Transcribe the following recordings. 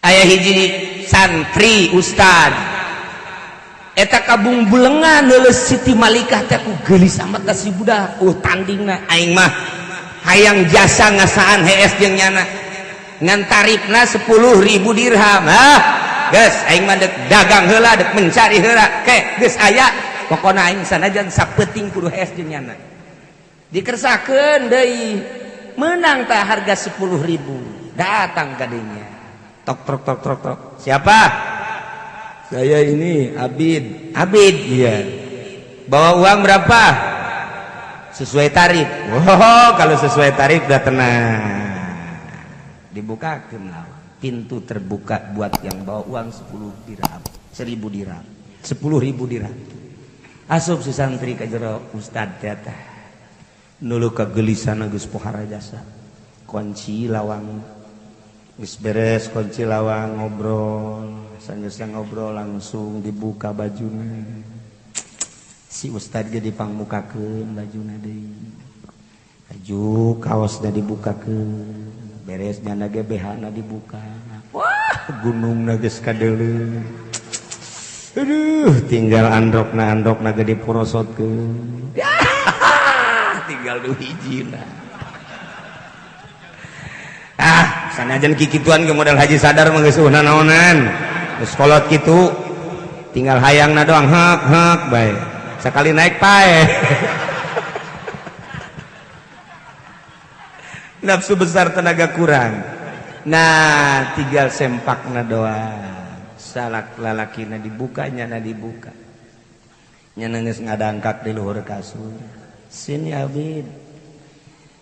Aya hiji santri, ustad, eta kabungbulengan neuleus Siti Malikah teh ku geulis amat si budak. Tandingna aing mah hayang jasa ngasaan hees jeung nyana, ngan tarifna 10.000 dirham. Ah, geus, aing mah dek dagang heula, dek mencari heula ke geus aya. Pokona aing sanajan sapeuting kudu hees jeung nyana. Dikersakeun deui, menang tah harga 10.000. Datang ka dinya, tok tok tok tok tok. "Siapa?" "Saya ini Abid." "Abid?" "Iya." "Bawa uang berapa?" "Sesuai tarif." "Oh, kalau sesuai tarif udah tenang." Dibukakan lawang, pintu terbuka buat yang bawa uang 10 dirham, 1000 dirham, 10.000 dirham. Asup si santri ke jero ustad teh, nulu kegelisahan geus pohara jasa. Kunci lawang, geus beres kunci lawang, ngobrol. Sanggeus ngobrol, langsung dibuka bajuna. Si ustad ge dipangmukakeun bajuna deui, baju kaosna dibukakeun, beres nyana ge BH na dibuka. Wah, gunungna geus kadeuleu. Aduh, tinggal androkna, androkna ge diporosotkeun, tinggal du hijina. Ah, sanajan kikituan ke model haji sadar mah geus naonan, geus kolot kitu, tinggal hayangna doang, hak hak bae, sekali naik pae. Nafsu besar, tenaga kurang. Nah, tinggal sempakna doang. Salak lalakina dibukanya, na dibuka, nya geus ngadangkak di luhur kasur. "Sini, Abid,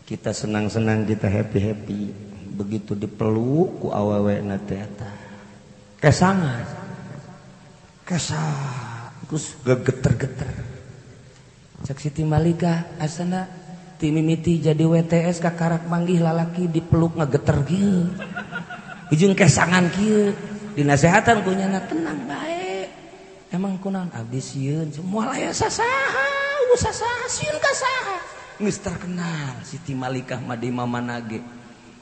kita senang-senang, kita happy-happy." Begitu dipeluk ku awewe na teh, kesangan kesang, terus gegeter-geter. Cek Siti Malika, asana ti mimiti jadi WTS kakarak manggih lalaki dipeluk ngegeter kieu ujung kesangan kieu. Dinasehatan ku nyana, "Tenang bae." "Emang kunaon?" "Abdi sieun." Moal aya sasaha, sasaha, sieun ka saha? Geus terkenal Siti Malikah mah di mamana ge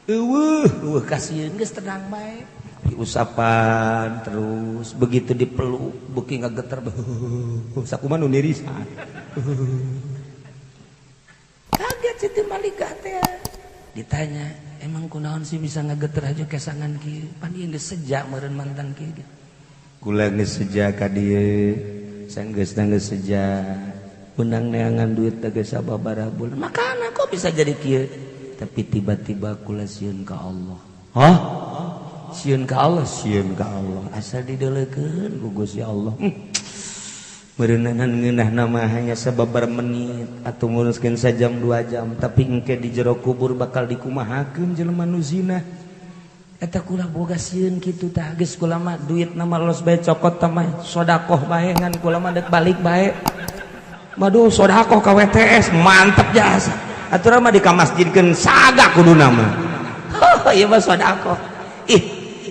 eueuh eueuh kasieun. Geus, tenang bae. Diusapan terus, begitu dipeluk beuki ngageter, sakumaha nu nirisan. Kaget Siti Malikah teh. Ditanya, "Emang kunaon sih bisa ngageter aja kesangan kieu? Pan ieu geus seja meureun mantan kieu gitu." "Kula geus seja ka dieu, sanggeus geus seja, menang neangan duit teh geus sababaraha bulan, makana kok bisa jadi kieu. Tapi tiba-tiba kula sieun ka Allah." "Hah, sieun ka Allah?" "Sieun ka Allah, asa dideulekeun ku Gusti Allah. Meureunan ngeunah nama hanya sababaraha menit atau nguruskeun sajam 2 jam, tapi engke di jero kubur bakal dikumahakeun jelema nu zina eta. Kula boga sieun kitu tah. Geus, kula mah duit nama los bae, cokot mah sodakoh bae, ngan kula mah dek balik bae." Waduh, sodakoh ka WTS mantep jasa. Aturan mah di ka masjidkeun saga kuduna mah. Oh, ieu mah sodakoh. Ih,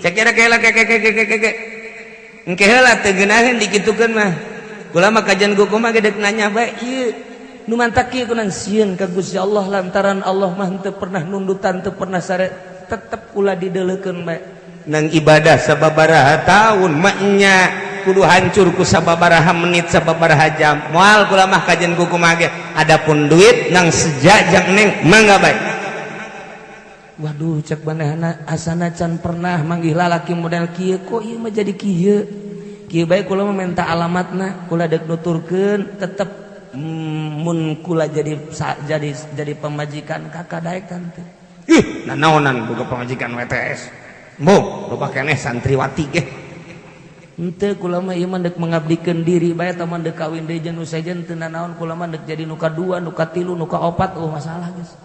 cek kira kira ke ke ke ke ke ke. Engke heula teu geunaheun dikitukeun mah. Kula mah kajian kuku mah gedek nanya bae ieu. Nu mantak kieu kunan sieun ka Gusti Allah, lantaran Allah mah teu pernah nundutan, teu pernah sare, tetep kula dideulekeun bae. Nang ibadah sababaraha tahun maknya kudu hancur ku sababaraha menit, sababaraha jam. Moal, kula mah kajian kuku mah ge. Adapun duit nang sejak neng mangga bae. Waduh, cek manehna, asana can pernah manggih lalaki model kieu, kok ieu mah jadi kieu kieu bae. Kula mah minta alamatna, kula dek nuturkeun tetep mun kula jadi pamajikan kakak daek tante. Ih, nanaonan boga pamajikan WTS? Mbok loba keneh santriwati ge. Henteu, kula mah ieu mah dek mengabdikeun diri bae. Tah mah dek kawin deui jeung nu sejen teu nanaon. Kula mah dek jadi nu kadua, nu katilu, nu kaopat, oh masalah geus.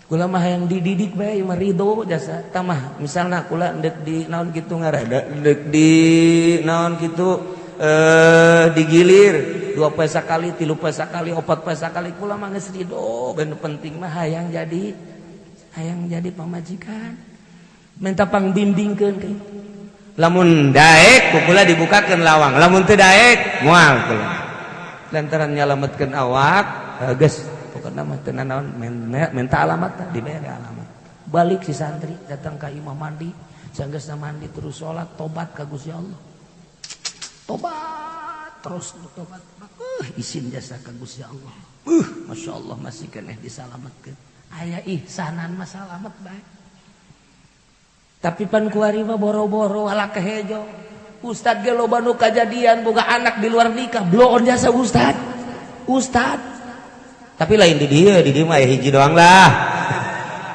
Kula mah hayang dididik bae, ieu mah ridho jasa. Tah mah misalna kula dek di naon kitu ngaranna, dek di naon kitu, digilir dua poe sakali, tilu poe sakali, opat poe sakali, kula mah geus ridho. Ben penting mah hayang jadi pamajikan, minta pangbimbingkeun ke. Lamun daek ku kula dibukakeun lawang, lamun teu daek moal kula, lantaran nyalametkeun awak. Geus, pokokna mah teu nanaon, minta alamat, dibere alamat. Balik si santri, datang ka imah, mandi. Sanggeusna mandi terus salat tobat ka Gusti Allah. Tobat terus tobat. Isin jasa ka Gusti Allah. Masya Allah masih keneh disalametkeun. Aya ihsanan mah salamet bae. Tapi pan kuari mah boro-boro ala kehejo. Ustad ge loba nu kajadian boga anak di luar nikah, bloon jasa ustad. Ustad. Tapi lain di dieu mah aya hiji doang lah.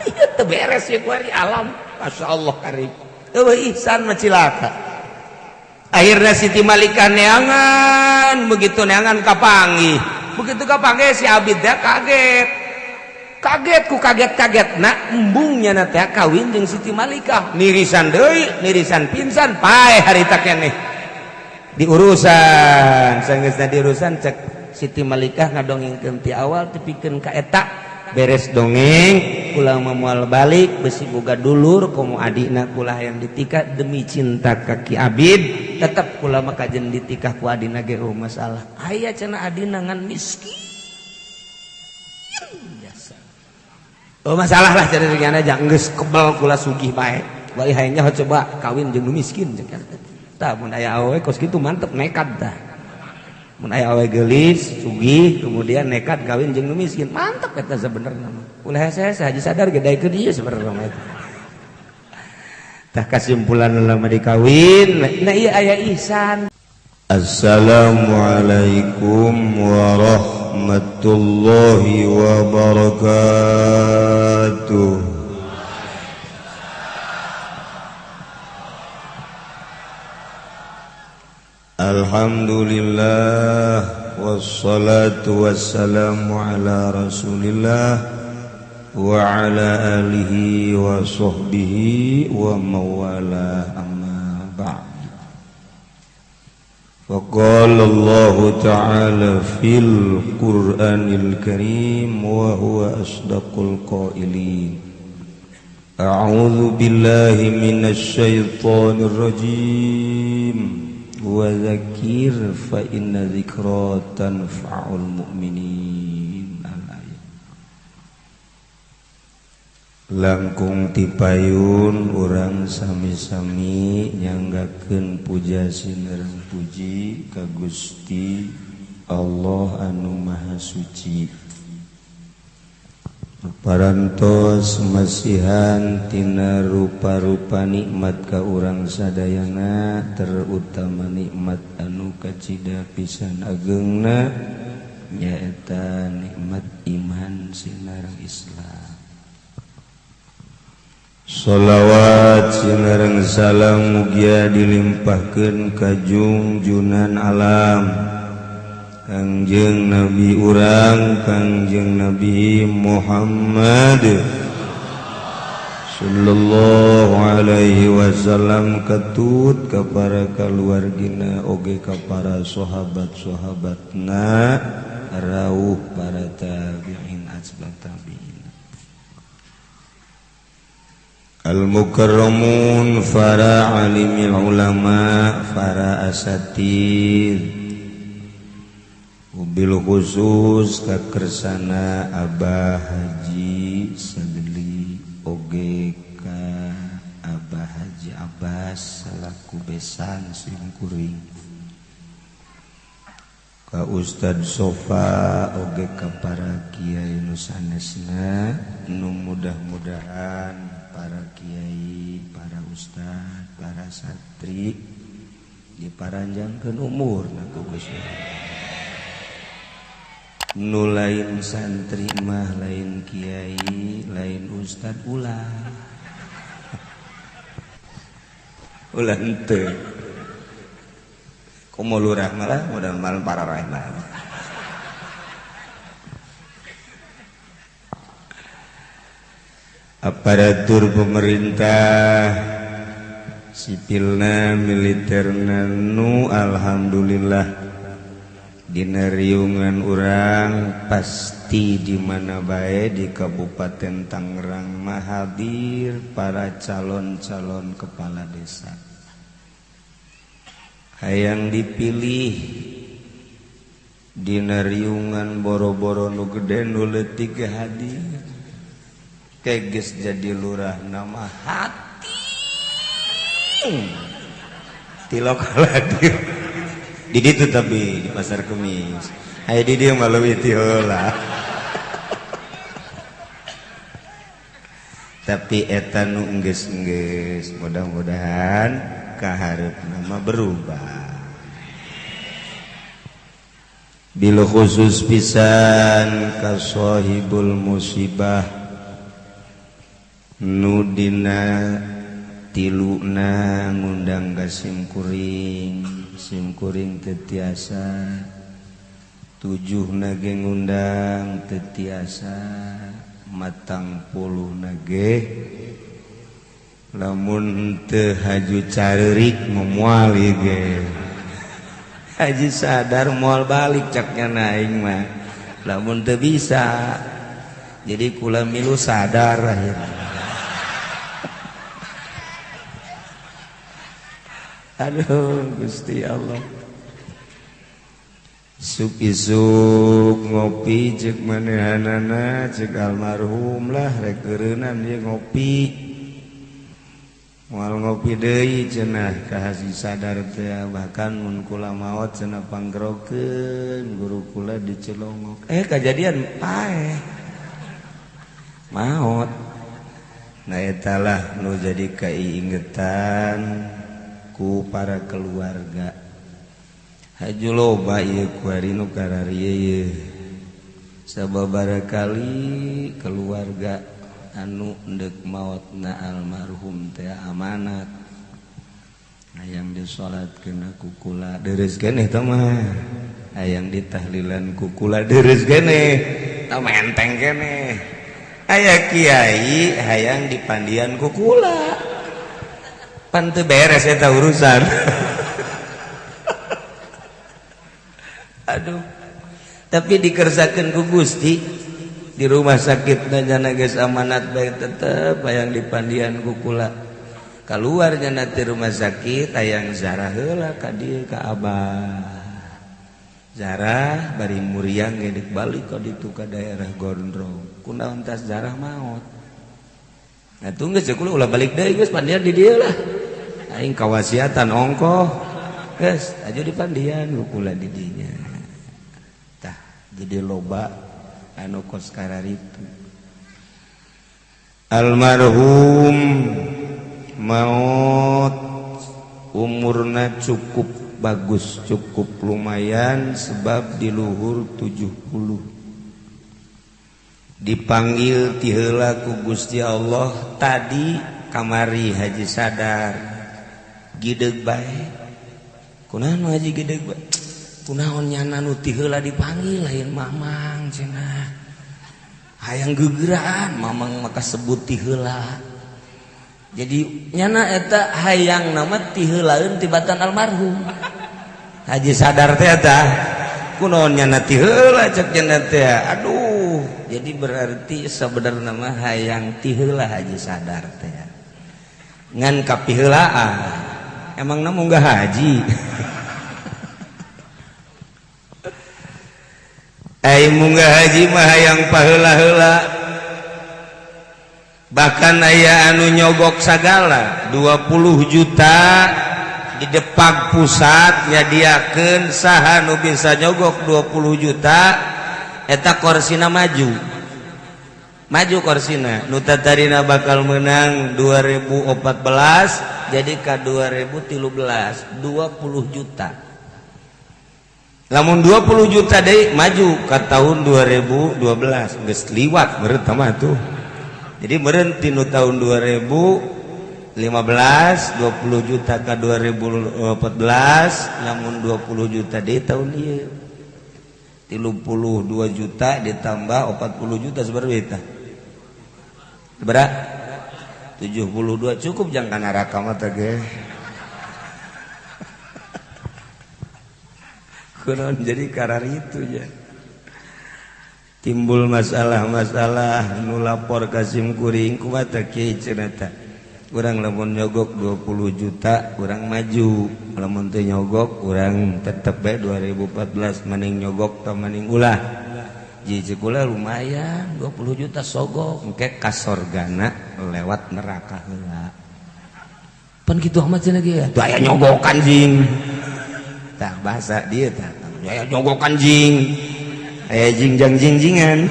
Ieu teu beres ye kuari alam. Masya Allah karim. Eueuh ihsan mah cilaka. Akhirnya Siti Malika neangan, begitu neangan kapanggih. Begitu kapanggih si Abid dah kaget. Kaget ku kaget-kaget na embungnya na teh kawin jeung Siti Malika. Nirisan deui, nirisan pingsan paeh harita keneh. Diurusan, sanggeusna diurusan cek Siti Malikah ngadongengkeun ti awal tepikeun ka eta. Beres dongeng kula moal balik besi boga dulur komo adina kula yang ditikah demi cinta ka Ki Abid tetep kula mah kajen ditikah ku adina ge masalah aya cenah adina ngan miskin biasa oh masalah lah cenah rigana geus kebel kula sugih bae bari hayang nyaho coba kawin jeung nu miskin jeung tah mun aya awewe kos kitu mantep nekat tah. Mun aya awe geulis sugih kemudian nekat kawin jeung nu miskin mantep eta sebenarnya mah ulah hese haji sadar ge daekeun ieu sebenarnya mah eta tah kasimpulan lama dikawin nah ieu aya ihsan. Assalamualaikum warahmatullahi wabarakatuh. Alhamdulillah wassalatu wassalamu ala Rasulillah wa ala alihi wa sahbihi wa mawala amma ba'd. Faqala Allah ta'ala fil Qur'anil Karim wa huwa asdaqul qailin. A'udzu billahi minasy syaithanir rajim. Wa dzakir fa inna dzikra tanfa'ul mu'minin. Al-ayat. Langkung tipayun urang sami-sami nyanggakeun puja sinereng puji ka Gusti Allah anu Maha Suci. Parantos masihan tina rupa-rupa nikmat ka urang sadayana terutama nikmat anu kacida pisan agengna nyaeta nikmat iman sinareng Islam. Sholawat sinareng salam mugia dilimpahkeun ka jungjunan alam Kangjeng Nabi urang Kangjeng Nabi Muhammad sallallahu alaihi wasallam ketut ka para kaluargina oge ka para sahabat-sahabatna rauh para tabi'in asbab tabi'in al mukarramun para alimil ulama para asatid bil khusus kakersana Abah Haji Sadli oge ka Abah Haji Abbas salaku besan simkuring ka Ustad Sofa oge ka para kiai nu sanesna nu mudah-mudahan para kiai, para ustad, para santri diparanjangkeun umurna ku Gusti. Nu lain santri mah lain kiai lain ustad ulah ulah henteu komo lurah malah mudah-mudahan para rahmah. Aparatur pemerintah sipilna militerna nu alhamdulillah dina riungan urang pasti di mana bae di Kabupaten Tangerang mah hadir para calon-calon kepala desa. Hayang dipilih dina riungan boro-boro nu gede nu leutik ge hadir. Keges jadi lurah nama hati Maling. Tilok hadir. Di ditu tapi di pasar Kemis. Aya di dieu mah leuwih ti heula. Tapi eta nu enggeus-enggeus mudah-mudahan kahareupna mah berubah. Bil khusus pisan ka sahibul musibah nu dina tiluna ngundang ka simkuring, simkuring teu tiasa, tujuhna ge ngundang teu tiasa, matang puluhna ge lamun teu haju careurik moal ieu ge. Haji sadar moal balik caknya aing mah lamun teu bisa. Jadi kula milu sadar akhirnya. Aduh Gusti Allah. Isuk isuk ngopi cek manehanana cek almarhum lah rek eureunnan ieu ngopi. Moal ngopi deui cenah ka Haji Sadar teh bahkan mun kula maot cenah panggerokeun guru kula dicelongok. Kajadian paeh. Maot. Nah eta lah nu jadi kaiingetan ku para keluarga. Haju loba ieu kuari nu kararieu ieu. Sababaraha kali keluarga anu ndek maotna almarhum teh amanat hayang disalatkeun ku kula deres keneh teh mah hayang ditahlilan ku kula deres keneh tah menteng keneh aya kiai hayang dipandian ku kula pan teu beres eta urusan. Aduh tapi dikersakeun ku Gusti di rumah sakit nyana geus amanat bae tetep hayang dipandian ku kula. Kaluar nyana ti rumah sakit hayang zarah heula ka dieu ka abah. Zarah bari muriang ge deuk balik ka ditu ka daerah Gondrong. Kunaon tas zarah maot. Nah tunggu geus kula ulah balik deui geus pandian di dieu lah. Aing kawasiatan ongkoh. Geus aju dipandian ku kula di dinya. Tah jadi loba anu kos kararitu. Almarhum maut umurna cukup bagus, cukup lumayan sebab di luhur 70. Dipanggil ti heula ku Gusti Allah tadi kamari Haji Sadar gideg bae. Kunaon Haji gideg bae? Kunaon nyana nu ti heula dipanggil lain mamang cenah. Hayang gegeraan mamang maka sebut ti heula. Jadi nyana eta hayang nama ti heulaeun tibatan almarhum. Haji Sadar teh eta kunaon nyana ti heula cek nyana teh. Aduh, jadi berarti sebenarnya mah hayang ti heula Haji Sadar teh. Ngan kapiheulaan. Emangna munggah haji. Ai munggah haji mah hayang paheula-heula. Bahkan aya anu nyogok sagala 20 juta di Depag pusat nyadiakeun saha nu bisa nyogok 20 juta eta korsina maju. Maju korsina nu tatarina bakal menang 2014 jadi ka 2013 20 juta. Lamun 20 juta deui maju ka tahun 2012 geus liwat meureun mah tuh. Jadi meureun tinu tahun 2015 20 juta ka 2014 lamun 20 juta deui tahun ieu 32 juta ditambah 40 juta sabaraha eta? Sabaraha? 72 cukup jang ka neraka mah teh ge. Kunaon jadi karar itu ya. Timbul masalah-masalah nu lapor ka sim kuring kumaha teh kieu cenah teh. Urang lamun nyogok 20 juta urang maju, lamun teu nyogok urang tetep bae 2014 maning nyogok tah maning ulah. Jiji kula lumayan 20 juta sogok engke ka sorgana lewat neraka heula. Pan kitu amat cenah ge atuh aya nyogokan jing. Tah bahasa dia tah. Aya nyogokan jing. Aya jingjang jingjingan.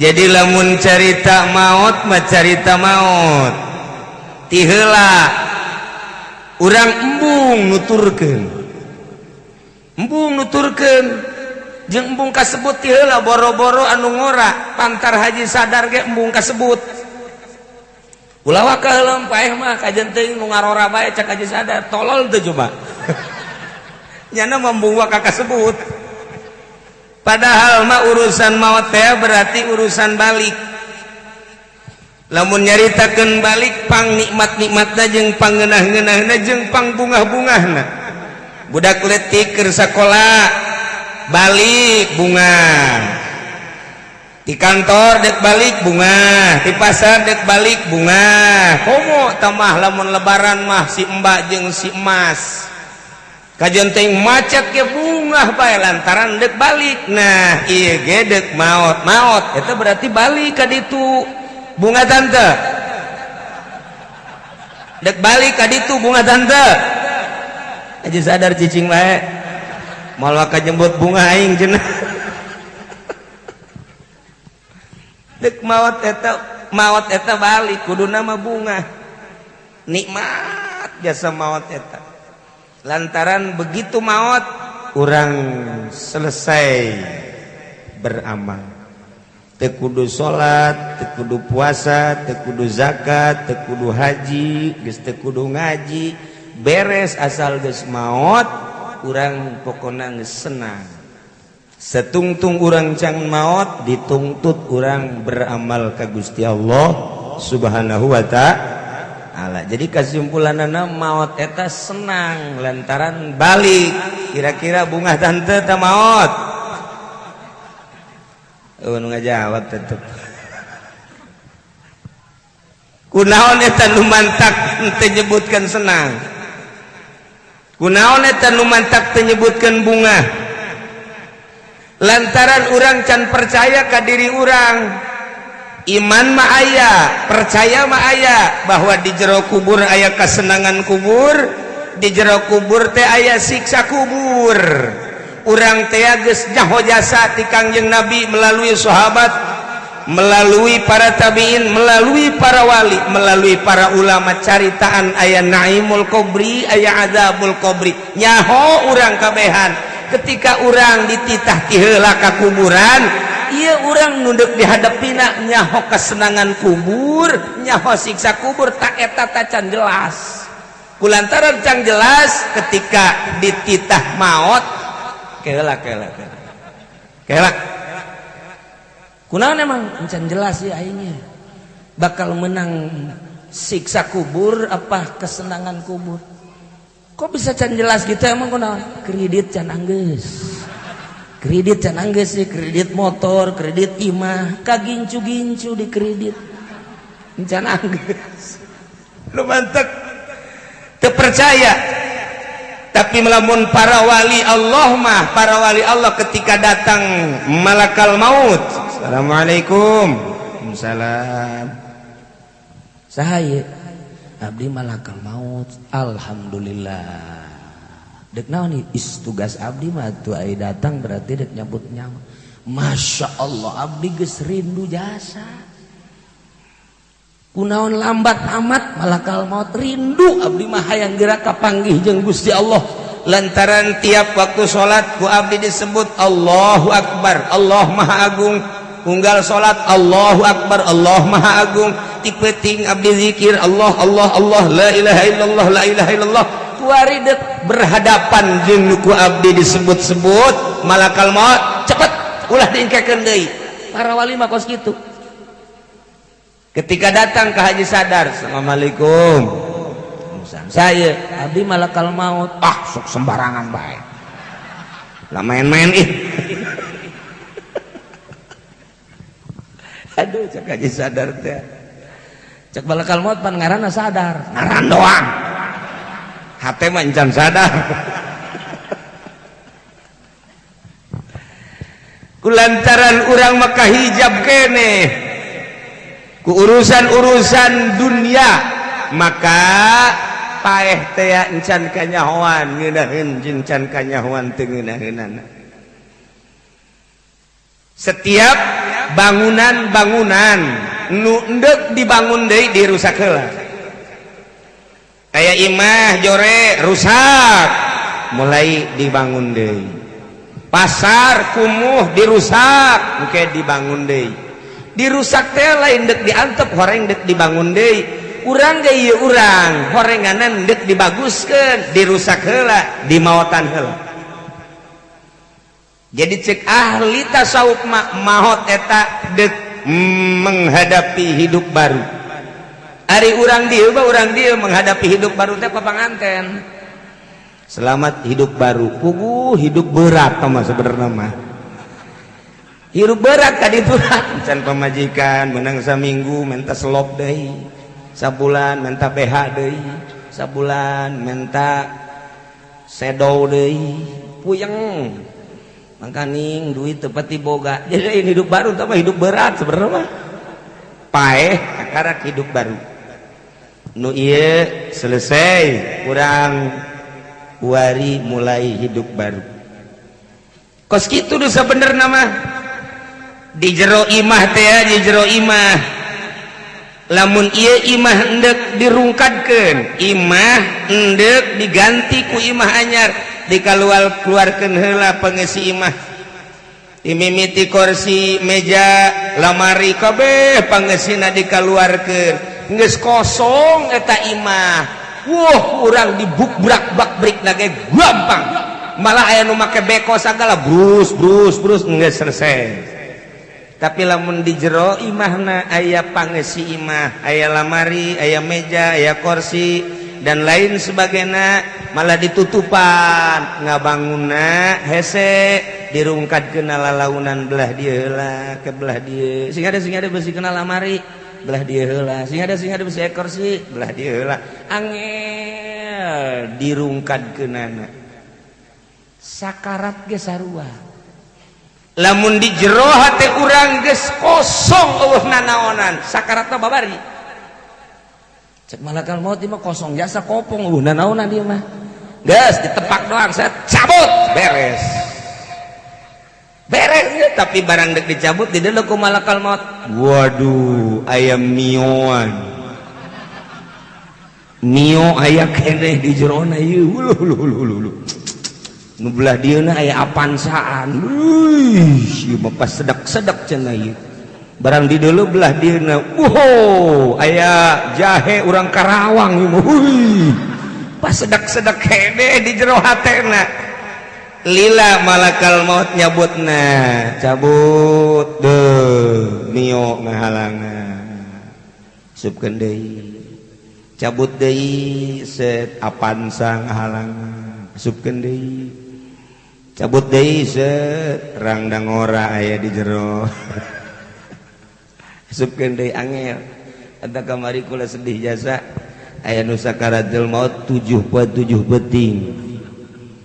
Jadi lamun carita maut mah carita maut. Ti heula urang embung nuturkeun. Embung nuturkeun jeung embung kasebut ti heula boro-boro anu ngora pantar haji sadar ge embung kasebut. Ulah waka heula paeh mah kajen teuing nu ngarora bae cak haji sadar tolol teu coba. Nyana embung waka kasebut. Padahal mah urusan maut teh berarti urusan balik. Lamun nyaritakeun balik pang nikmat-nikmatna jeung pangeunah-ngeunahna jeung pang bungah-bungahna. Budak leutik keur sakola balik bunga, di kantor dek balik bunga, di pasar dek balik bunga. Komo tamah lamun lebaran mah si mbak jeung si emas kajian teuing macet ke bungah bae lantaran dek balik. Nah ieu ge dek maot maot eta berarti balik ka ditu bunga tante, dek balik ka ditu bunga tante. Aja sadar cicing bae moal waka jembut bunga aing cenah. Dek maot eta balik kuduna mah bunga nikmat jasa maot eta. Lantaran begitu maot urang selesai beramal. Teu kudu salat, teu kudu puasa, teu kudu zakat, teu kudu haji, geus teu kudu ngaji, beres asal geus maot urang pokona geus senang. Setungtung urang can maot dituntut urang beramal ka Gusti Allah Subhanahu wa ta'ala. Jadi kesimpulanana maot eta senang lantaran balik. Kira-kira bunga tante ta maot? Oh, nu ngajawab tetep. Kunaon eta nu mantak teu nyebutkeun senang? Kunaon eta nu mantak teu nyebutkeun bunga? Lantaran urang can percaya ka diri urang. Iman mah aya, percaya mah aya bahwa di jero kubur aya kesenangan kubur, di jero kubur teh aya siksa kubur. Urang teh geus nyaho jasa ti Kangjeng Nabi melalui sahabat, melalui para tabiin, melalui para wali, melalui para ulama caritaan aya naimul kubri, aya azabul kubri. Nyaho urang kabehan. Ketika urang dititah ti heula ka kuburan, iya urang nunduk dihadapina nyaho kesenangan kubur, nyaho siksa kubur, tak eta tacan jelas. Kulantaran can jelas ketika dititah maot, kela kela kela kela. Kunaon emang can jelas sih aingnya bakal menang siksa kubur apa kesenangan kubur? Kok bisa can jelas gitu emang kunaon? Kredit can anggeus. Kredit can anggeus sih, kredit motor, kredit imah, kagincu-gincu di kredit. Can anggeus. Lu mantek teu percaya. Tapi melamun para wali Allah mah, para wali Allah ketika datang malakal maut. Assalamualaikum. Waalaikumsalam. Saha ieu? Abdi malakal maut. Alhamdulillah. Dek naon ieu? Is tugas abdi mah atuh ai datang berarti dek nyabut nyawa. Masya Allah, abdi geus rindu jasa. Kunaon lambat amat malakal maut, rindu abdi mah hayang geura kapanggih jeung Gusti Allah. Lantaran tiap waktu salat ku abdi disebut Allahu Akbar, Allah Maha Agung. Unggal salat Allahu Akbar, Allah Maha Agung. Ti peuting abdi zikir Allah Allah Allah, la ilaha illallah, la ilaha illallah. Kuari dek berhadapan jeung nu ku abdi disebut-sebut malakal maut, cepet ulah diingkekeun deui. Para wali mah kos kitu. Ketika datang ke Haji Sadar, assalamualaikum. Saya abdi malakal maut. Ah, sok sembarangan bae. Lah main-main ih. Aduh, cek Haji Sadar teh. Cek malakal maut pan ngaranna sadar, ngaran doang. Hate mah encan sadar. Kulantaran urang maka hijab kene ku urusan-urusan dunia, maka paeh teh encan kanyahoan ngeunaheun jeung can kanyahoan teu ngeunaheunana. Setiap bangunan-bangunan nu endek dibangun deui dirusak heula. Kayak imah jore rusak, mulai dibangun deui. Pasar kumuh dirusak, engke dibangun deui. Dirusak teh lain dek diantep, horeng dek dibangun deui. Urang ge ieu urang horenganan dek dibaguskeun, dirusak heula, dimaotan heula. Jadi cek ahli tasawuf mah maot eta dek menghadapi hidup baru. Ari urang dieu mah, urang dieu menghadapi hidup baru teh papanganten. Selamat hidup baru. Puguh hidup berat mah sebenarnya mah. Hidup berat tadi itu can pamajikan menang saminggu minta selop deui. Sabulan minta BH deui. Sabulan minta sedow deui. Puyeng. Mangkaning duit tepati boga. Jadi ini hidup baru tapi hidup berat sebenarnya mah. Paeh kakarak hidup baru. Nu ieu selesai, kurang wari mulai hidup baru. Kos kitu nu sabenerna mah. Di jero imah teh, di jero imah. Lamun ieu imah endek dirungkadkeun, imah endek diganti ku imah anyar, dikaluar keluarkeun heula pengisi imah. Imimiti kursi, meja, lamari kabeh pangesina dikaluarkeun. Geus kosong eta imah. Wah, urang dibukbrak bak brik lagi gampang. Malah aya nu make beko sagala brus brus brus geus selesai. Tapi lamun di jero imahna aya pangesi imah, aya lamari, aya meja, aya kursi dan lain sebagainya, malah ditutupan ngabangunna hese, dirungkadkeun lalaunan belah dieu heula ke belah dieu. Sing ada besi kena lamari belah dieu heula, sing ada besi kursi belah dieu heula, angel dirungkadkeunana. Sakarat ge sarua. Lamun di jero hate urang geus kosong eueuh nanaonan, sakaratna babari. Cek malakal maut mah kosong jasa kopong eueuh nanaonan dia mah. Geus ditepak doang, saya cabut, beres. Beres ya, tapi barang dek dicabut di deuleu ku malakal maut. Waduh, aya mioan. Mio aya keneh di jerona ieu. Uluh uluh uluh uluh. Nu belah dieuna aya Avanzaan. Wih, ieu mah pas sedak-sedak cenah ieu. Barang di deuleu belah dieuna, wow, aya jahe urang Karawang ieu mah. Wih. Pas sedak-sedak hede di jero hatena. Lila malakal maut nyabutna, cabut deh mio ngahalangan. Supkeun deui. Cabut deui set Avanza ngahalangan. Supkeun deui. Cabut deui set rangdang ora aya di jero. Supkeun deui angel. Eta kamari kula sedih jasa aya nu sakaratul maut 7 poe 7 beuting.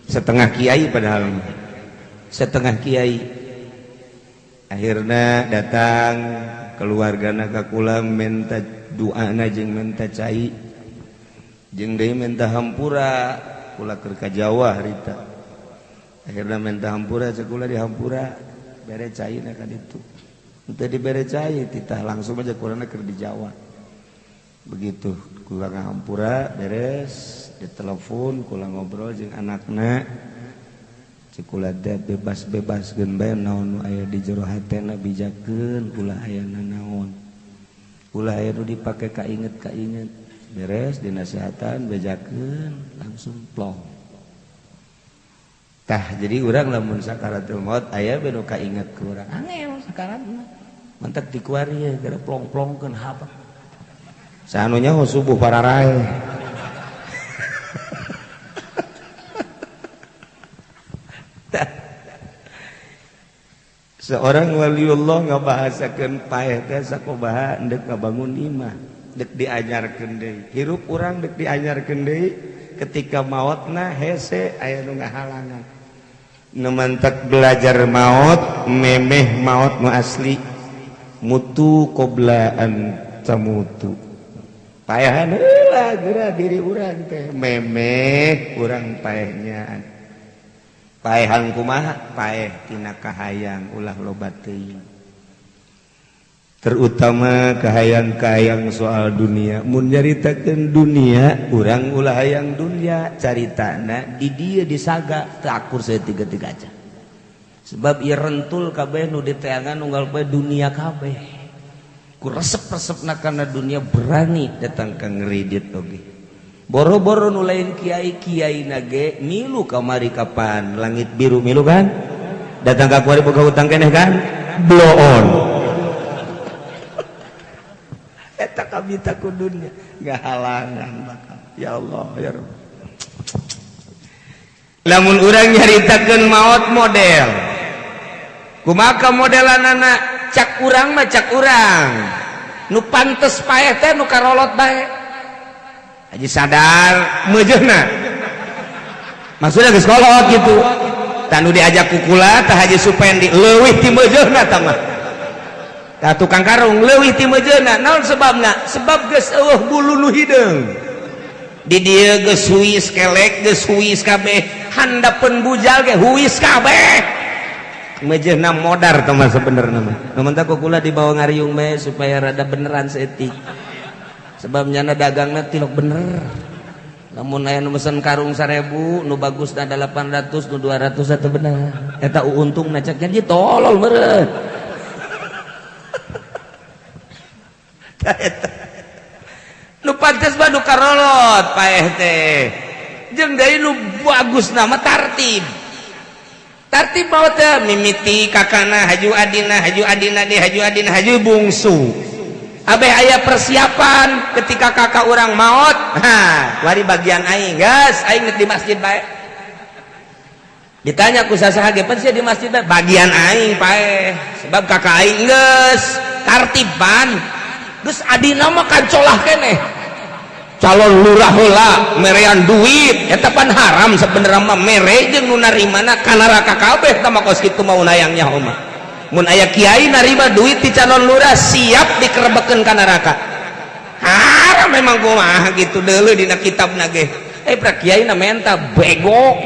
Setengah kiai padahal. Setengah kiai. Akhirna datang keluargana ka kula minta doana jeung minta cai. Jeung deui minta hampura kula keur ka Jawa harita. Akhirna minta hampura cek kula dihampura bere cai na ka ditu. Teu dibere cai titah langsung aja kulana keur di Jawa. Begitu kula ngahampura beres ditelepon kula ngobrol jeung anakna. Cek kula teh bebas-bebaskeun bae naon nu aya di jero hatena bijakeun ulah aya nanaon. Ulah aya nu dipake kainget-kainget. Beres dinasehatan bejakeun langsung plong. Tah jadi urang lamun sakaratul maut aya bae nu kainget ku urang. Angel sakarat mah. Mantak dikuari ya gara plong-plongkeun hapa. Sanunya subuh pararae. Seorang waliullah ngabahasakeun paeh teh sakumaha endek ngabangun imah, dek diajarkeun deui. Hirup urang dek diajarkeun deui ketika maotna hese aya nu ngahalangan. Nu mantak belajar maut memeh maut nu asli mutu qobla an tamutu. Paehan heula geura diri urang teh memeh urang paehnya. Paehan kumaha? Paeh tina kahayang ulah loba teuing. Terutama kahayang-kahayang soal dunia. Mun nyaritakeun dunia, urang ulah hayang dunia, caritana di dieu disaga teu akur saeutik-eutik aja. Sebab ieu rentul kabeh nu diteangan unggal poe dunia kabeh. Ku resep-resepna kana dunia berani datang ka ngridit oge. Boro-boro nu lain kiai-kiai nage milu kamari kapan langit biru milu kan? Datang ka kuari boga hutang keneh kan? Bloon. Eta kami takut dunia nggak halangan bakal ya Allah ya Rabb. Lamun urang nyaritakeun maot model kumaha modelanana cak urang mah cak urang nu pantes paeh teh nu karolot bae haji sadar meujeuhna maksudna geus kolot kitu tah nu diajak ku kula tah Haji Supendi leuwih ti meujeuhna tah mah. Tah tukang karung leuwih ti meujeuhna naon sebabna? Sebab geus eueuh bulu nu hideung. Di dieu geus huis kelek, geus huis kabeh, handapeun bujal ge huis kabeh. Meujeuhna modar tah mah sebenerna mah. Nu mentak ku kula dibawa ngariung bae supaya rada beneran saeutik. Sebab nyana dagangna tilok bener. Lamun aya nu mesen karung 1000, nu bagusna 800, nu 200 eta bener. Eta untungna cek jadi tolol meureun. Nu pantes mah nu karolot paeh teh jeung deui nu bagus nama tartib. Tartib mah teh mimiti kakana haju adina haju adina deui haju adina haju bungsu. Abeh aya persiapan ketika kakak urang maot, ha wari bagian aing geus aing di masjid bae. Ditanya ku sasaha ge pan sia di masjid bae bagian aing paeh sebab kakak aing geus tartiban. Geus adina mah kancolah keneh calon lurah heula merean duit eta pan haram sebenarnya mah mere jeung nu narimana ka neraka kabeh tah mah kos kitu mau nayangnya mah mun aya kiai narima duit ti calon lurah siap dikerebekeun ka neraka haram memang kumaha gitu deuleu dina kitabna ge pra kiai na menta bego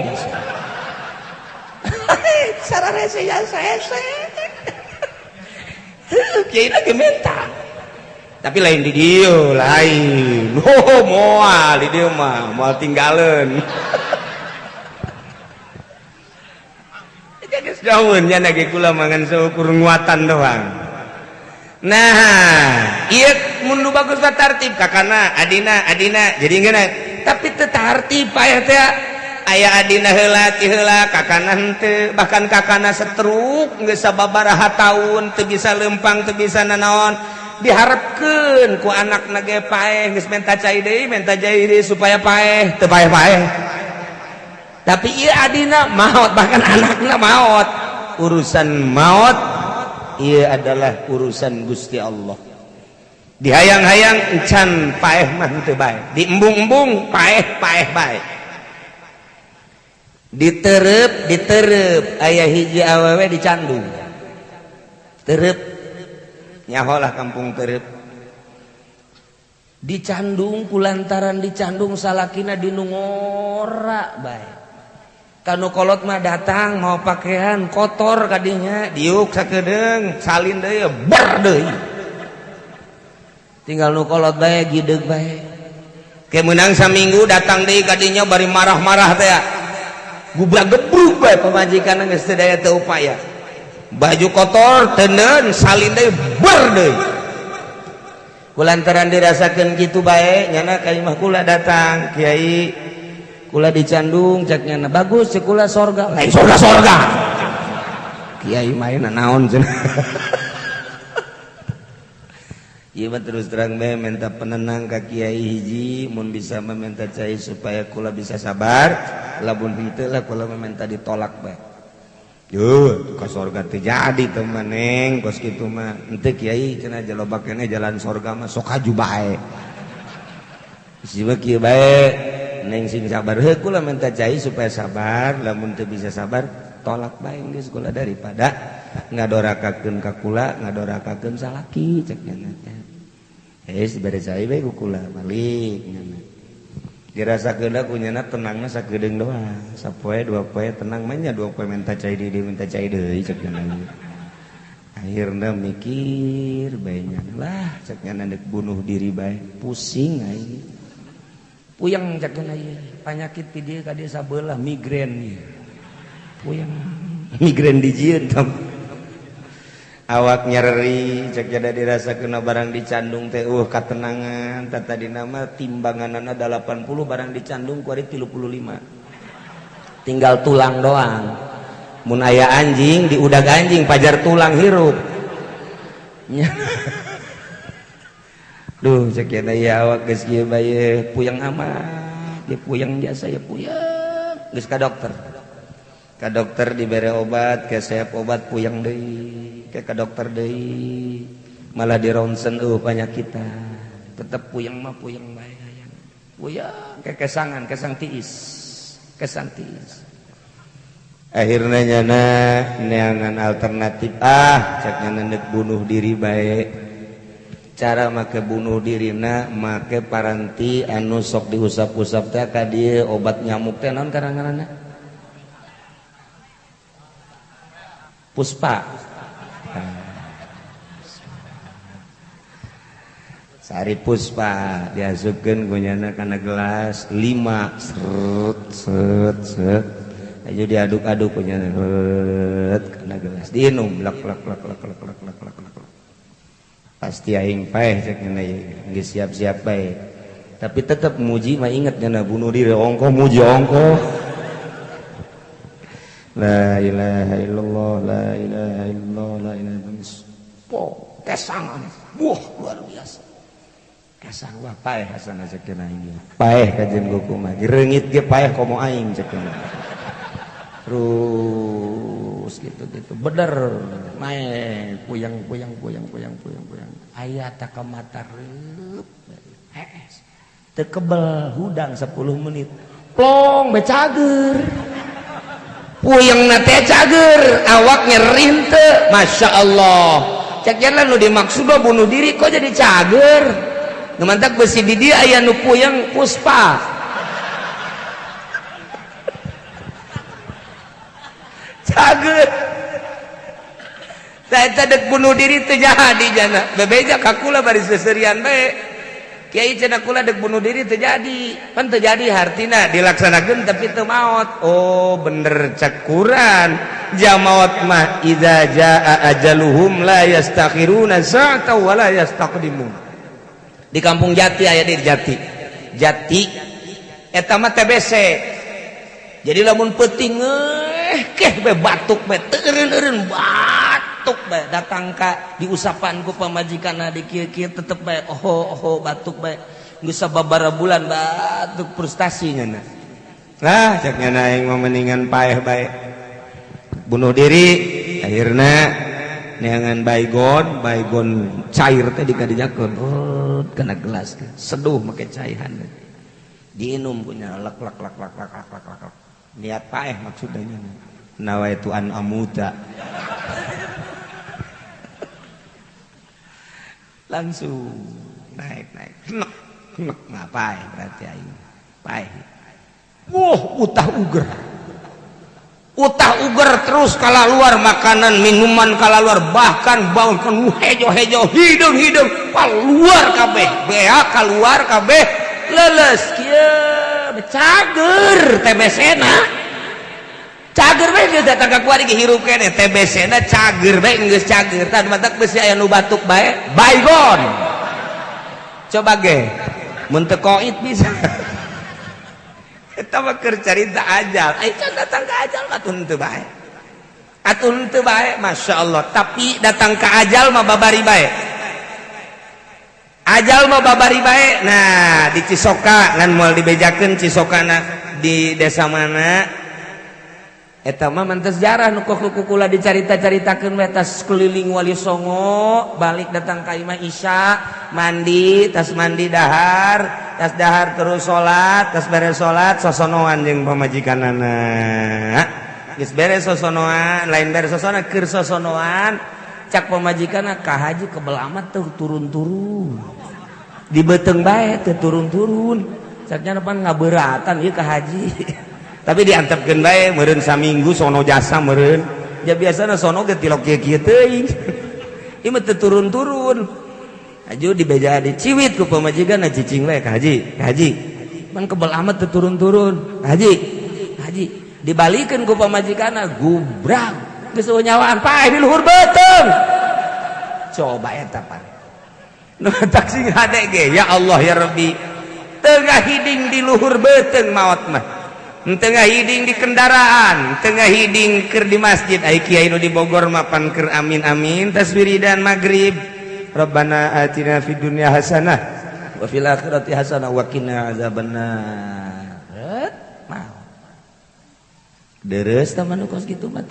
sararese ya saese kiai na ge menta tapi lain di dieu lain oh moal di dieu mah moal tinggalin geus jauheun nya ge kula mangan seukur nguatan doang. Nah ieu mun nu bagus mah tartib kakana adina adina jadi ngeunah tapi teu tartib paeh teh aya adina heula ti heula kakana henteu bahkan kakana setruk geus sababaraha taun teu bisa lempang teu bisa nanaon diharapkeun ku anakna ge paeh geus menta cai deui supaya paeh teu paeh-paeh tapi ieu adina maot bahkan anakna maot urusan maot ieu adalah urusan Gusti Allah dihayang-hayang encan paeh mah henteu bae diembung-embung paeh-paeh bae diterep diterep aya hiji awewe dicandung terep nyaholah kampung terep dicandung kulantaran dicandung salakina dinungora bae kanu kolot mah datang mau pakaian kotor kadinya diuk sakedeung salin deui ber deui tinggal nu kolot bae gideg bae ke meunang saminggu datang deui kadinya bari marah-marah teh gubrak gebruk bae pamajikan geus teu daya teu upaya baju kotor tenen salin deui ber deui kulantaran dirasakeun kitu bae nyana ka imah kula datang kiai kula dicandung cek nyana bagus cek kula sorga lain sorga sorga kiai main naon cenah ieu mah terus terang bae minta penenang ka kiai hiji mun bisa meminta cai supaya kula bisa sabar lamun henteu lah kula meminta ditolak bae. Yuh, ka sorga teu jadi teu mah neng kos kitu mah henteu kiai cenah jaloba keneh jalan sorga mah sok haju bae. Bisi mah kieu bae neng sing sabar heuh kula minta cai supaya sabar lamun teu bisa sabar Tolak bae geus kula daripada ngadorakakeun ka kula, ngadorakakeun salaki cek nyana teh. Dibere cai bae ku kula balik nyana. Dirasakeun ku nyana tenangna sakedeung doang. Sapoe dua poe tenang mah nya dua poe minta cai deui minta cai deui cek nyana. Akhirna mikir bae nyana lah cek nyana deuk bunuh diri bae pusing aing. Puyeng cek nyana ieu panyakit ti dieu ka dieu sabelah migrain ieu. Puyeng migrain dijieun tam. Awak nyeri cek jada dirasakeun barang dicandung teh katenangan tah tadina mah timbanganana 80 barang dicandung ku ari 35 tinggal tulang doang. Mun aya anjing diudag anjing pajar tulang hirup. Duh cek jada ya awak geus kieu bae puyeng amat dia puyeng biasa ya puyeng geus ka dokter. Ka dokter dibere obat kesep obat puyeng deui ke dokter deui malah di ronsen panyakitan tetep puyeng mah puyeng bae hayang puyeng kekesangan kesang tiis kesang tiis akhirna nyana neangan alternatif cek nyana deuk bunuh diri bae cara make bunuh dirina make paranti anu sok diusap-usap teh ka dieu obat nyamuk teh naon karanganna Puspa. Sari Puspa diasupkeun ku nyana kana gelas 5 seret set set aja diaduk-aduk ku nyana seret kana gelas diinum lek lek lek lek lek lek lek lek lek pasti aing paeh cek nyana geus siap-siap bae tapi tetep muji mah inget nyana bunuh diri ongkoh muji ongkoh. La ilaha illallah, la ilaha illallah, la ilaha illallah. Po, kesangan. Wah, luar biasa. Kesang wah paeh hasana cek cenah aing. Paeh kajen goku mah. Reungit ge paeh komo aing cek cenah. Terus gitu-gitu. Bener naik puyeng puyeng puyeng puyeng puyeng puyeng. Aya tak ka mata reup. Hees. Teu kebel hudang 10 menit. Plong be cager. Puyeng na teh cager, awak nyeri teu. Masya Allah. Cek jalan nu dimaksud bunuh diri kok jadi cager. Nu mantak besi di dieu aya nu puyeng Puspa. Cager. Tah eta deuk bunuh diri teu jadi jana. Bebeja ka kula bari seserian bae. Kiai cenah kula deuk bunuh diri teu jadi. Pan teu jadi hartina dilaksanakeun tapi teu maot. Oh bener cekuran. Jamaot mah idza jaa ajaluhum la yastakhiruna sa'atan wa la yastaqdimun. Di kampung Jati aya di Jati. Jati eta mah TBC. Jadi lamun peuting keh be batuk be teu eureun-eureun batuk bae datang ka diusapan ku pamajikanna di kieu-kieu tetep bae oho oho batuk bae geus sababaraha bulan batuk frustasi nyana. Lah cek nyana aing mah mendingan paeh bae. Bunuh diri akhirna neangan baygon, baygon cair teh dikadijakeun kana gelas seduh make caihan diinum punya lek lek lek lek lek lek lek niat paeh maksudnya nawaitu an amuta. Langsung naik naik nek nek ngapain berarti aing paeh. Wah utah uger utah uger terus kala luar makanan minuman kala luar bahkan bahkan hejo-hejo hidung-hidung keluar kabeh bea keluar kabeh leles kieu cager TBC na cager bae geus datang ka kuari ge hirup keneh TBC na cager bae geus cager tah mantak besi aya nu batuk bae baygon coba ge mun teu koit bisa. Eta mah keur carita ajal. Ai can datang ka ajal mah atuh henteu bae. Atuh henteu bae, masyaallah. Tapi datang ka ajal mah babari bae. Ajal mah babari bae. Nah, di Cisoka ngan moal dibejakeun Cisokana di desa mana. Eta mah mantep sejarah nu kukula dicarita-caritakeun we tas keliling Wali Songo, balik datang ka imah Isya, mandi, tas mandi dahar, tas dahar terus salat, tas beres salat sosonoan jeung pamajikanana. Geus beres sosonoan, lain beres sosonoan keur sosonoan, cak pamajikanna ka haji kebel amat teu turun-turun. Di beuteung bae teu turun-turun. Caknya pan ngabeuratan ieu ka haji. Tapi diantepkeun bae meureun saminggu sono jasa meureun. Ya biasana sono ge tilok kieu-kieu teuing. Ieu mah teu turun-turun. Aju dibeja diciwit ku pamajikanna cicing bae ka haji, ka haji. Pan kebel amat teu turun-turun. Haji, haji. Dibalikeun ku pamajikanna gubrak geus nyawaan paeh di luhur beuteung. Coba eta pan. Nu taksi hade ge ya Allah ya Rabbi. Tengah hiding di luhur beuteung maot mah. Tengah hiding di kendaraan, tengah hiding keur di masjid. Ai kiai nu di Bogor mah pan keur amin-amin tas wiridan magrib. Rabbana atina fid dunya hasanah wa fil akhirati hasanah wa qina azabannar. Maot. Deres tah nu kos kitu mah.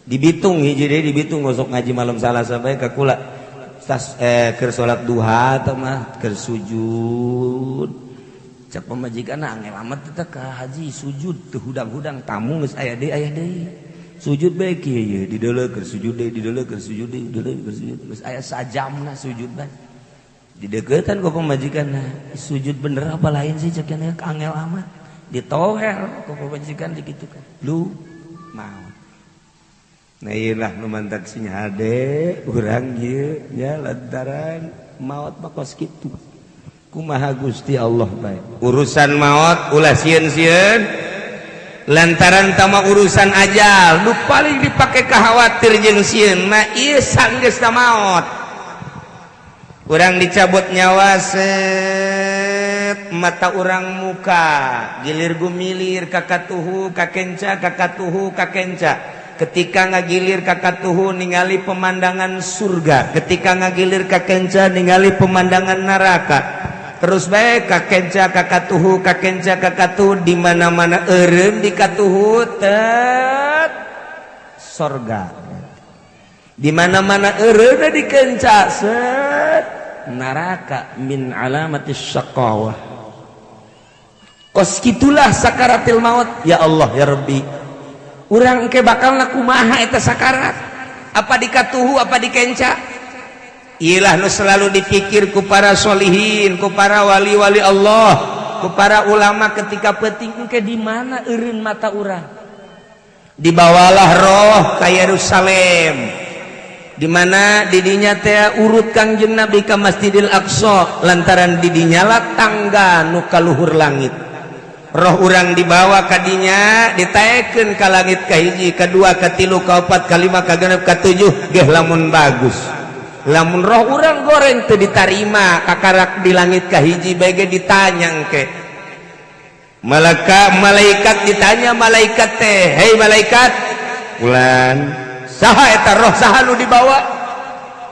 Dibitung hiji deui dibitung gosok ngaji malam Salasa bae ka kula. Tas keur salat duha tah mah keur sujud. Cak pamajikanna angel amat teh ka haji sujud teu hudang-hudang tamu geus aya deui aya deui. Sujud bae kieu ye dideuleu keur sujud deui dideuleu keur sujud deui dideuleu keur sujud geus aya sajamna sujud bae. Dideukeutan ku pamajikanna sujud bener apa lain sih cek nya angel amat. Ditoher ku pamajikan dikitukan. Lu maot. Nah ieu lah nu mantak sing hade urang ieu nya lantaran maot mah kos kitu. Kumaha Gusti Allah bae. Urusan maot ulah sieun-sieun lantaran tama urusan ajal nu paling dipake khawatir jeung sieun mah ieu sanggeusna maot. Urang dicabut nyawa set mata urang muka gilir gumilir kakatuhu kakenca kakatuhu kakenca. Ketika ngagilir kakatuhu ningali pemandangan surga, ketika ngagilir kakenca ningali pemandangan neraka. Terus bae kakenca kakatuhu kakenca kakatuhu di mana-mana eureun di katuhu tet sorga. Di mana-mana eureun di kenca set neraka min alamatis syaqawah. Kos kitulah sakaratil maut. Ya Allah ya Rabbi. Urang engke bakal kumaha eta sakarat? Apa dikatuhu apa dikenca? Ilah nu selalu dipikir ku para solihin, ku para wali-wali Allah, ku para ulama ketika penting engke di mana eureun mata urang? Dibawalah roh ka Yerusalem. Di mana didinya teh urut Kangjeng Nabi ka Masjidil Aqsa lantaran didinya lah tangga nu ka luhur langit. Roh urang dibawa kadinya ditaekeun ka langit kahiji, kadua, katilu, kaopat, kalima, kagenep, katujuh geh lamun bagus. Lamun roh urang goreng teu ditarima kakarak di langit kahiji bae ge ditanya engke. Malaka malaikat ditanya malaikat teh, "Hei malaikat, fulan, saha eta roh saha nu dibawa?"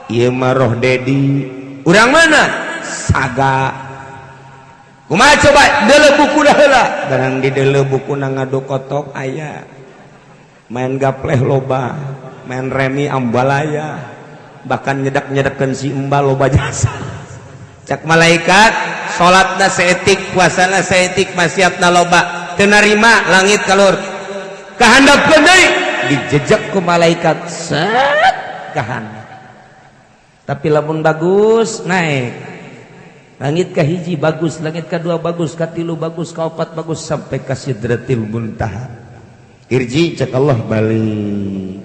"Ieu mah roh Dedi." "Urang mana?" "Saga." Kumaha coba deuleu buku heula. Barang di deuleu buku na ngadu kotok aya. Main gapleh loba, main remi ambalaya, bahkan nyedak-nyedakeun si emba loba jasa. Cak malaikat, salatna saeutik, puasana saeutik, maksiatna loba, teu narima langit kalur. Kahandapkeun deui, dijejek ku malaikat set kahandap. Tapi lamun bagus naik. Langit ka hiji bagus, langit ka dua bagus, ka tilu bagus, ka opat bagus sampai ka sidratil muntaha. Irji cek Allah balik.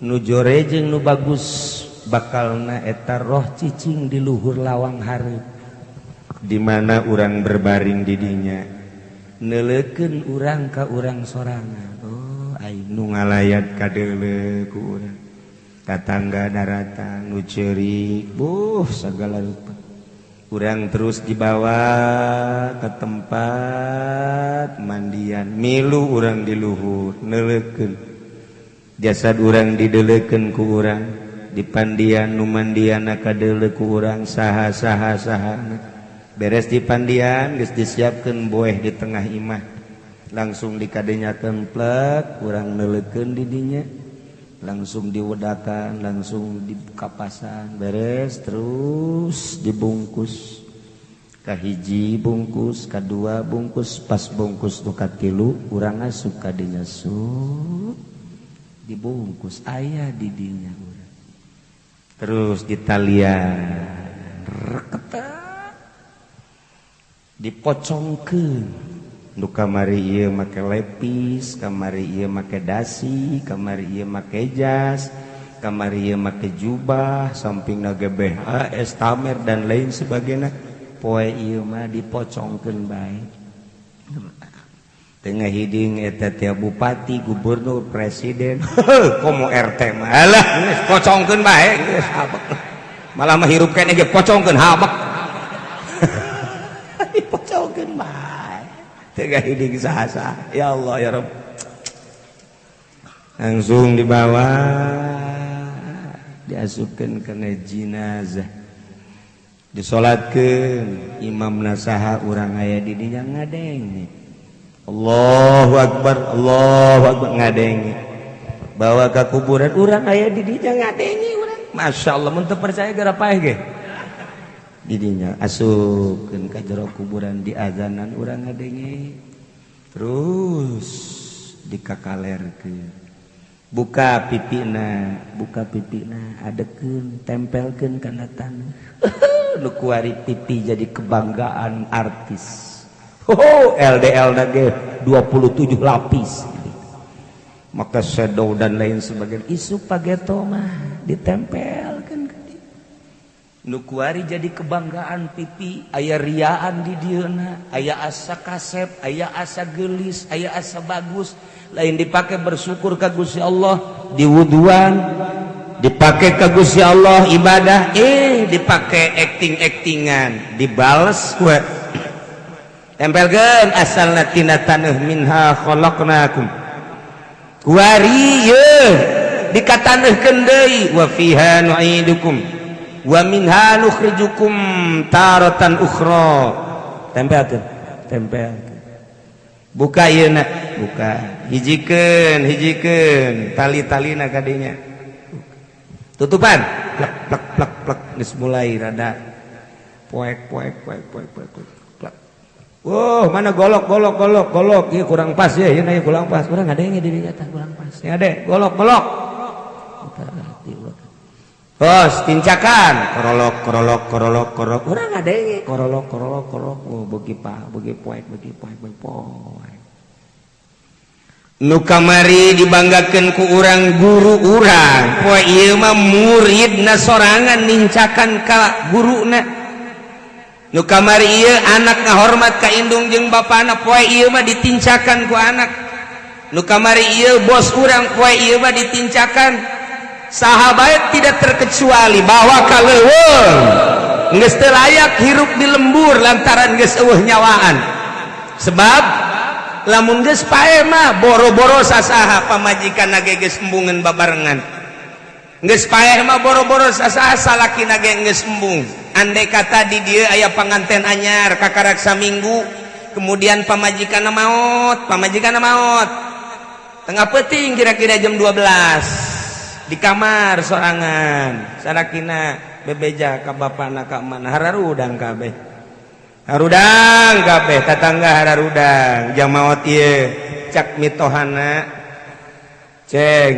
Nu jore jeung nu bagus bakalna eta roh cicing di luhur lawang hareup. Di mana urang berbaring di dinya. Neuleukeun urang ka urang sorangan. Oh, ai nu ngalayat kadeuleu ku urang. Tatangga daratang nu ceurik, buh sagala rupa. Urang terus dibawa ke tempat mandian, milu urang di luhur neuleukeun jasad urang dideleukeun ku urang di pandian nu mandianna kadeuleu ku urang saha saha saha. Beres di pandian geus disiapkeun boeh di tengah imah, langsung dikadenyakeun plek urang neuleukeun di dinya, langsung diwedakan, langsung dikapasan, beres terus dibungkus. Kahiji bungkus, kadua bungkus, pas bungkus nu katilu urang asup ka dinya sut. Dibungkus aya di dinya urang. Terus ditalian reketak dipocongkeun. Nu kamari ieu make lepis, kamari ieu make dasi, kamari ieu make jas, kamari ieu make jubah, sampingna GBH, estamer dan lain sebagainya. Poe ieu mah dipocongkeun bae. Tengah hiding eta tiap bupati, gubernur, presiden, komo RT mah alah geus pocongkeun bae geus habek. Malah mah hirup keneh ge pocongkeun habek. Dipocongkeun bae. Tengah hiding saha-saha. Ya Allah ya Rabb. Langsung dibawa diasupkeun kana jenazah. Disolatkeun imam nasaha urang aya di dinya ngadenge. Allahu akbar, Allahu akbar ngadenge. Bawa ka kuburan urang aya di dinya ngadenge urang. Masya Allah mun teu percaya gara paeh ge. Di dinya asupkeun ka jero kuburan di azanan urang ngadenge. Terus dikakalerkeun. Buka pipina, adekeun, tempelkeun kana taneuh. Nu kuari pipi jadi kebanggaan artis. Oh, LDL nage 27 lapis. Maka shadow dan lain sebagainya. Isu pageto mah ditempelkeun ka dieu. Nu kuari jadi kebanggaan pipi, aya riaan di dieuna, aya asa kasep, aya asa geulis, aya asa bagus. Lain dipakai bersyukur ka Gusti Allah, diwuduan, dipakai ka Gusti Allah ibadah, dipakai acting-actingan, dibales ku tempelkeun asalna tina taneuh minha khalaqnakum. Kuari ye dikataneuhkeun deui wa fiha nu'idukum wa minha nukhrijukum taratan ukhra. Tempelkeun, tempelkeun. Buka ieu na, buka. Hijikeun, hijikeun tali-talina kadinya. Tutupan. Plek plek plek plek geus mulai rada poek poek poek poek poek plek. Wow, mana golok golok golok golok ieu kurang pas ya, ieu na kurang pas. Urang ngadenge di dinya tah kurang pas. Ya deh, golok golok. Bos, tincakan korolok korolok korolok korolok. Urang ngadenge korolok korolok korolok. Oh, beuki pa, beuki poek, beuki poek, beuki poek. Nu kamari dibanggakeun ku urang guru urang. Poe ieu mah muridna sorangan nincakan ka guruna. Nu kamari ieu anak ngahormat ka indung jeung bapana, poe ieu mah ditincakan ku anak. Nu kamari ieu bos urang, poe ieu mah ditincakan. Sahabat tidak terkecuali bahwa ka leuweung geus teu layak hirup di lembur lantaran geus eueuh nyawaan. Sebab lamun geus paeh mah boro-boro sasaha pamajikan ge geus embungeun babarengan. Geus paeh mah boro-boro sasaha salakina ge geus embung. Andai kata di dieu aya panganten anyar kakarak saminggu, kemudian pamajikanna maot, pamajikanna maot. Tengah peuting kira-kira jam 12 di kamar sorangan, salakina bebeja ka bapana ka mana hararudang kabeh. Harudang kabeh tatangga hararudang jang maot ieu cak mitohana. Ceng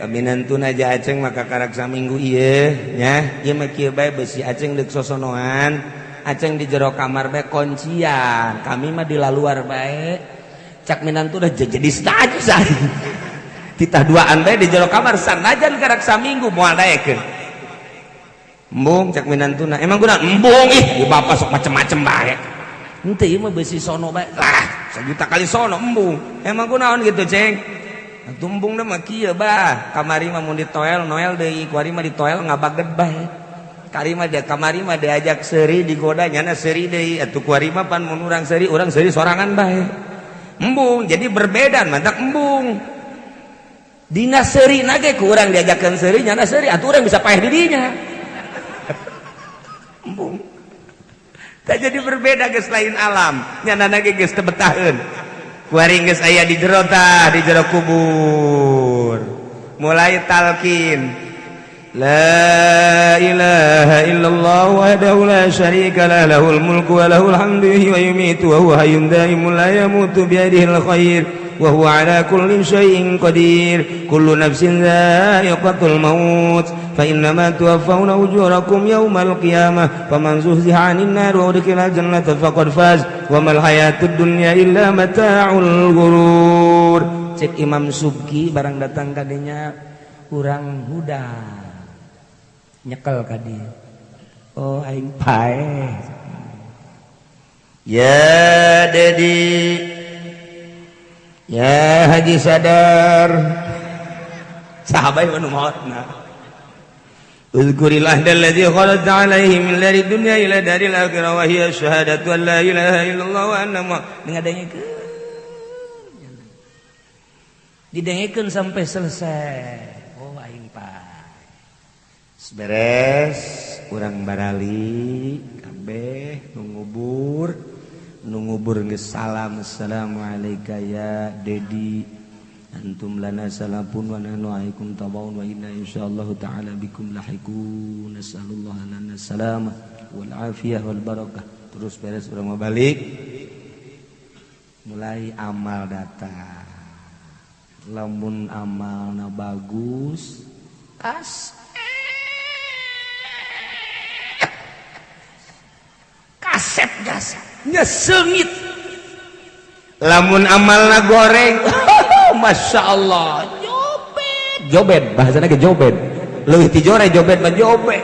kaminantuna aja Aceng maka karak saminggu ieu nya ieu mah kieu bae besi Aceng deuk sosonoan. Aceng di jero kamar bae kuncian, kami mah di laluar bae. Cak minantu udah jadi staj titah duaan bae di jero kamar sanajan karak saminggu moal daekeun. Embung cak minantuna, emang guna embung ih di bapak sok macem-macem bae. Henteu ieu mah besi sono bae. Lah, sejuta kali sono embung. Emang kunaon gitu, Ceng? Atuh embung mah kieu bah. Kamari mah mun ditoel noel deui, kuari mah ditoel ngabaged bae. Kari mah dia kamari mah diajak seuri digoda nyana seuri deui. Atuh kuari mah pan mun urang seuri sorangan bae. Embung, jadi berbeda mantak embung. Dina seuri nage ku urang diajakeun seuri nyana seuri atuh urang bisa paeh di dinya. Embung. Tak jadi berbeda geus lain alam, nyana nage geus teu betaheun. Kuari geus aya di jero tah, di jero kubur. Mulai talkin. La ilaha illallah wahdahu la syarika lah lahul mulku wa lahul hamdu wa yumiitu wa huwa hayyun daimun la yamutu biyadihil khair. Wa huwa ala kulli syai'in qadir. Kullu nafsin dha'iqatul maut. Fa innama tuwaffawna ujurakum yawmal qiyamah. Faman zuhziha 'anil nar wa udkhila jannata faqad faz. Wa mal hayatud dunya illa mata'ul ghurur. Cek Imam Subki barang datang kadinya urang huda nyekel kadi. Oh aing paeh. Ya Dedi, ya Haji Sadar, sahabat nu maotna. Uzkuril ahda alladzi kharajta alaihi min dari dunya ila daril akhirah wa hiya syahadatu an la ilaha illallah wa anna ngadengekeun. Didengekeun sampai selesai. Oh aing paeh. Beres urang barali kabeh nu ngubur, nu ngubur geus salam, assalamualaikum ya Dedi, antum lana salafun wa nahnu alaikum tabaun wa inna insyaallah taala bikum lahiqun, nasallallahu lana salamah wal afiyah wal barakah. Terus beres urang mau balik, mulai amal datang. Lamun amalna bagus kas kasep jasa nyesengit. Lamun amalna goreng Masya Allah jobet jobet, bahasana ge jobet, leuwih ti jore jobet mah jobet.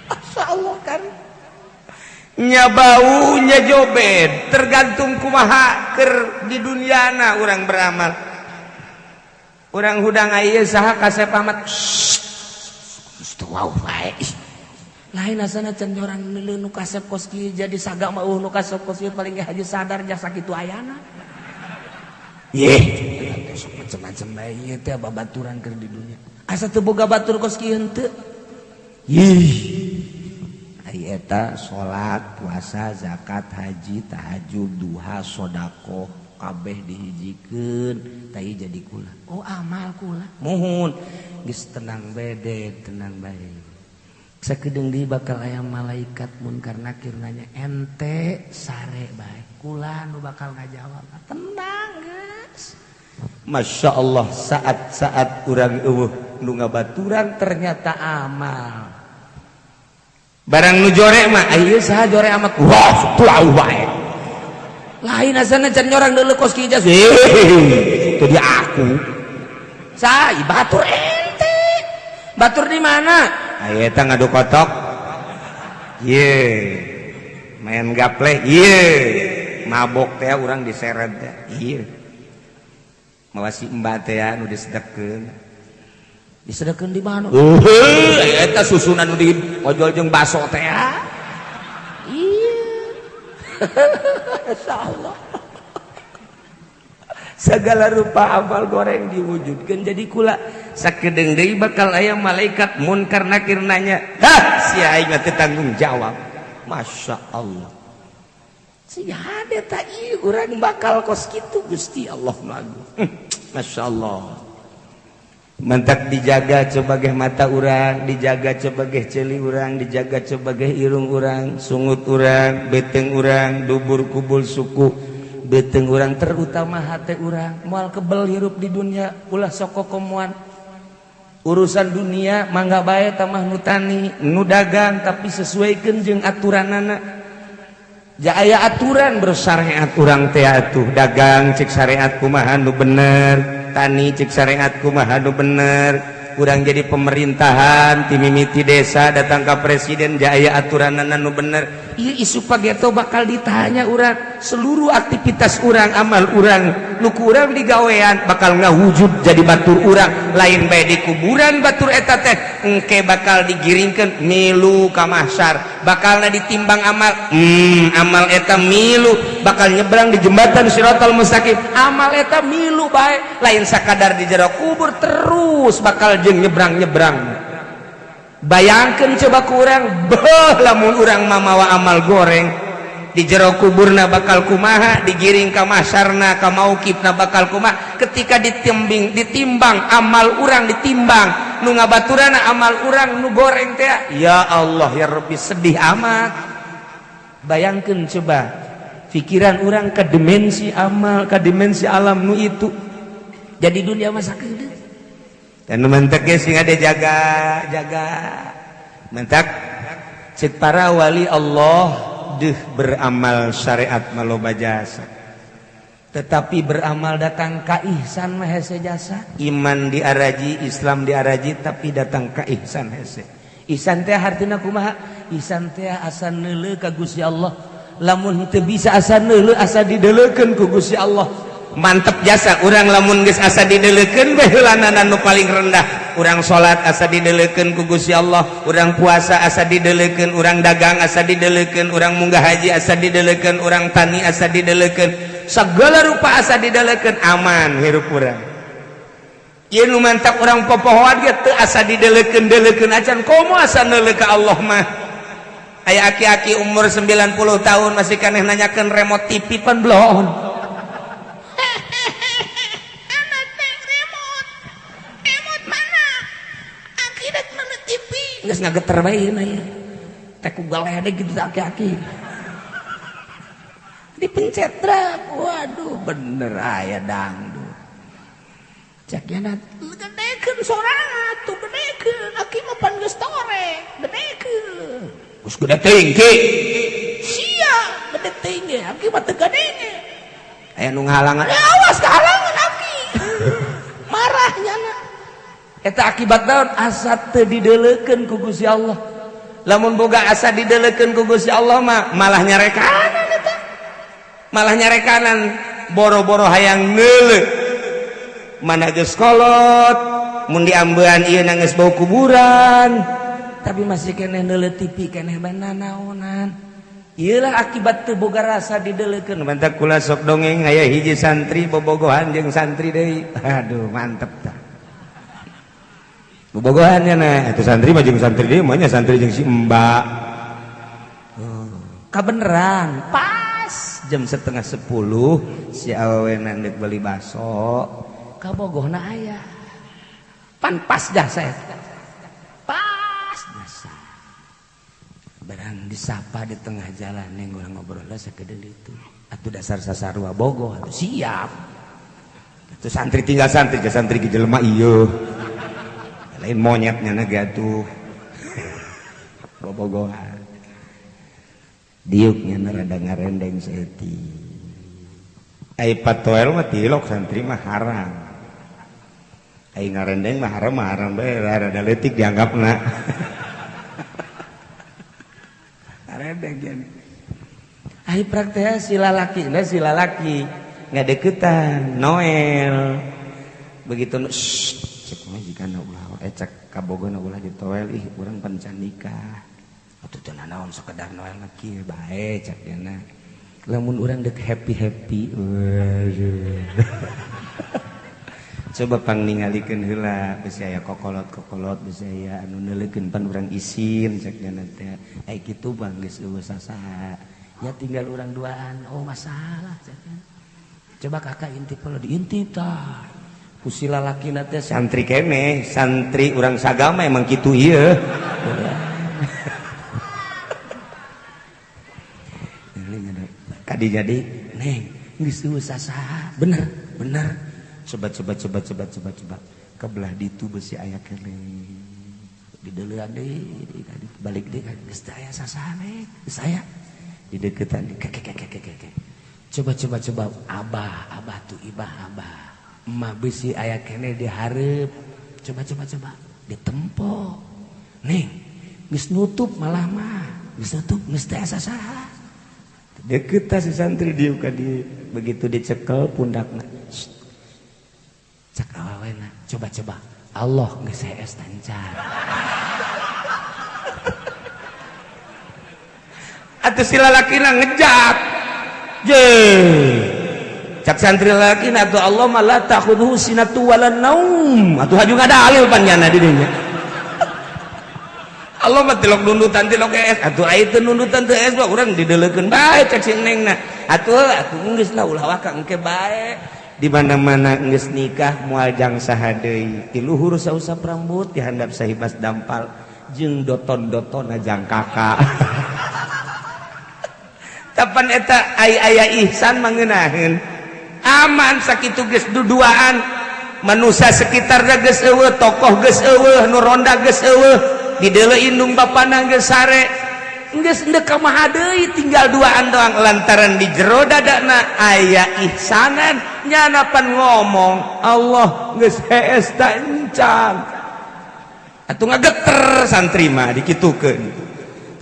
Masya Allah kan nya baunya jobet, tergantung kumaha keur di duniana urang beramal. Urang hudang ieu saha kasep amat wow bae. Lain asana can orang nu kasep kos kieu jadi saga mah nu kasep kos kieu paling ge Haji Sadar jasa kitu ayana. Yeh, sok macam-macam bae ieu teh babaturan keur di dunia. Asa teu boga batur kos kieu henteu. Yih. Ai eta salat, puasa, zakat, haji, tahajud, duha, sedekah kabeh dihijikeun tah jadi kula. Oh amal kula. Muhun geus tenang bede, tenang bae. Sakedeung deui bakal aya malaikat munkar nakir nanya ente sare bae. Kula nu bakal ngajawab. Tenang geus. Masya Allah saat-saat urang eueuh nu ngabaturan ternyata amal. Barang nu jore mah ieu saha jore amat. Wah, tuau bae. Lain asana can nyorang deuleu kos kieu jas. Itu dia aku. Sa batur ente. Batur di mana? Aya eta ngadu kotok. Ye. Main gaple. Ye. Mabok teh urang diseret teh. Ieu. Mawa si mbak teh nu disedekeun. Disedekeun di mana? Heuh, eta susunan nu di ojol jeung baso teh. Iya. Insyaallah. Segala rupa amal goreng diwujudkan jadi kula. Sakedeung deui bakal aya malaikat munkar nakir nanya, "Hah, si aing teh tanggung jawab." Masya Allah. Si hade ta ieu urang bakal kos kitu Gusti Allah nu agung. Masya Allah. Mantak dijaga sebagai mata urang, dijaga sebagai ceuli urang, dijaga sebagai irung urang, sungut urang, beteng urang, dubur kubul suku, beteng urang, terutama hati urang. Moal kebel hirup di dunia, ulah sok kokomoan. Urusan dunia mangga bae tamah nu tani, nu dagang, tapi sesuaikeun jeung aturanana. Ja aya aturan bersyariat urang teh atuh, dagang cek syariat kumaha nu bener, tani cek syariat kumaha nu bener, urang jadi pemerintahan ti mimiti desa datang ka presiden ja aya aturanana nu bener. Ieu isu pageto bakal ditanya urang, seluruh aktivitas urang, amal urang, nu ku urang digawean bakal ngawujud jadi batur urang, lain bae di kuburan batur eta teh engke bakal digiringkeun milu ka mahsyar, bakalna ditimbang amal, amal eta milu bakal nyebrang di jembatan Siratal Mustaqim, amal eta milu bae, lain sakadar di jero kubur terus bakal jeung nyebrang-nyebrang. Bayangkan coba kurang beuh lamun urang mamawa amal goreng di jero kuburna bakal kumaha, digiring ka mahsyarna ka mauqifna bakal kumaha, ketika ditimbang ditimbang amal urang, ditimbang nu ngabaturana amal urang nu goreng teh, ya Allah ya Rabbi, sedih amat. Bayangkan coba Pikiran urang ke dimensi amal, ke dimensi alam nu itu. Jadi dunia mah sakedeung. Dan mentek ge sing ada jaga, jaga. Mentak cek para wali Allah deuh beramal syariat maloba jasa. Tetapi beramal datang ka ihsan mah hese jasa. Iman diaraji, Islam diaraji, tapi datang ka ihsan hese. Ihsan teh hartina kumaha? Ihsan teh asa neuleuh ka Gusti Allah. Lamun teu bisa asa neuleuh, asa dideleukeun ku Gusti Allah. Mantep jasa urang lamun geus asa dideleukeun bae heulanana nu paling rendah. Urang salat asa dideleukeun ku Gusti Allah, urang puasa asa dideleukeun, urang dagang asa dideleukeun, urang munggah haji asa dideleukeun, urang tani asa dideleukeun, segala rupa asa dideleukeun, aman hirup urang. Ieu nu mantap urang popohoan ge teu asa dideleukeun-deleukeun acan, komo asa neuleuh ka Allah mah. Aya aki-aki umur 90 tahun masih kaneh nanyakeun remote TV pan bloon. Geus ngageter bae ieu aya. Teh ku galedeg kitu aki-aki. Dipencet drag. Waduh, bener aya dangdut. Cek nya gedekeun sorangan tuh gedekeun, aki mah pan geus torek, gedekeun. Geus gede teuing ki. Sia, gede teuing ge, aki mah teu gadenge. Aya nu ngahalangan. Awas kahalangan aki. Marah nyana. Eta akibat naon? Asa teu dideleukeun ku Gusti Allah. Lamun boga asa dideleukeun ku Gusti Allah mah malah nyarekanan eta. Malah nyarekanan boro-boro hayang neuleuh. Mana geus kolot, mun diambean ieu geus bau kuburan, tapi masih keneh neuleuh TV keneh bae nanaonan. Ieu lah akibat teu boga rasa dideleukeun. Mantap kula sok dongeng aya hiji santri bobogohan jeung santri deui. Aduh, mantep tah. Bobogohannya nah, itu santri mah jeung santri deui, mah nya santri jeung si Mbak. Oh, kabeneran pas jam 9:30 si awewena deuk beli baso, kabogohna aya. Pan pas jasa eta. Pas jasa. Barang disapa di tengah jalan neng urang ngobrol lah sakedeul itu. Atuh dasar sasarua bogoh atuh siap. Atuh santri tinggal santri, santri ge jelema ieu. Lain monyetnya na atuh. Bobogohan. Diuknya na rada ngarendeng saeutik. Ai patoel mah tilok santri mah haram. Ai ngarendeng mah haram bae rada leutik dianggapna. Ngarendeng nya. Ai praktek si lalaki, na si lalaki ngadeukeutan Noel. Begitu cek mah jigana ulah cek kabogona ulah ditoel ih urang pan can nikah. Atuh teu nanaon sekedar Noel mah kieu bae cek dina. Lamun urang deuk happy-happy. Waduh. Coba pang ningalikeun heula bisi aya kokolot-kokolot bisi aya anu neuleukeun pan urang isin cek dina teh. Ai kitu bang geus eueuh sasaha. Ya tinggal urang duaan, oh masalah cek. Coba kakak intip heula diintip tah. Ku si lalakina teh santri keneh, santri urang sagama emang kitu ieu. Kadi jadi neng geus eueuh sasaha. Bener, bener. Coba coba coba coba coba coba kebelah ditu besi aya keneh. Dideuleuan deui, balik deui geus teu aya sasaha neng, geus aya. Dideukeutan deui. Keke. Coba coba coba abah, abah tuh ibah abah. Emak besi aya keneh dihareup. Coba coba coba ditempo. Neng, geus nutup malah mah. Geus nutup geus teu aya sasaha. Deukeut tah si santri dieu ka dieu. Begitu dicekel pundakna. Cak awewena, coba coba. Allah geus hees tancar. Atuh si lalakina ngejak. Je. Cak santri lalakina atuh Allah mah la ta'khudhuhu sinatu wala naum. Atuh haju ngadalil panjana di dinya. Allah mah tilok nundutan tilok es. Atuh aya teu nundutan teu es mah urang dideleukeun bae cak si nengna. Atuh atuh geus lah ulah waka engke bae. Di mana-mana geus nikah moal jang saha deui. Ti luhur sausap rambut, di handap sahibas dampal jeung doton-dotonna jang kakak. Kapan eta ai aya ihsan mangenaheun. Aman sakitu geus duduaan. Manusia sekitar geus eueuh, tokoh geus eueuh, nu ronda geus eueuh, dideuleu indung bapana geus sare. Geus endek ka maha deui tinggal duaan doang lantaran di jero dadana aya ihsanan nyana pan ngomong Allah geus hees ta encan. Atuh ngageter santri mah dikitukeun.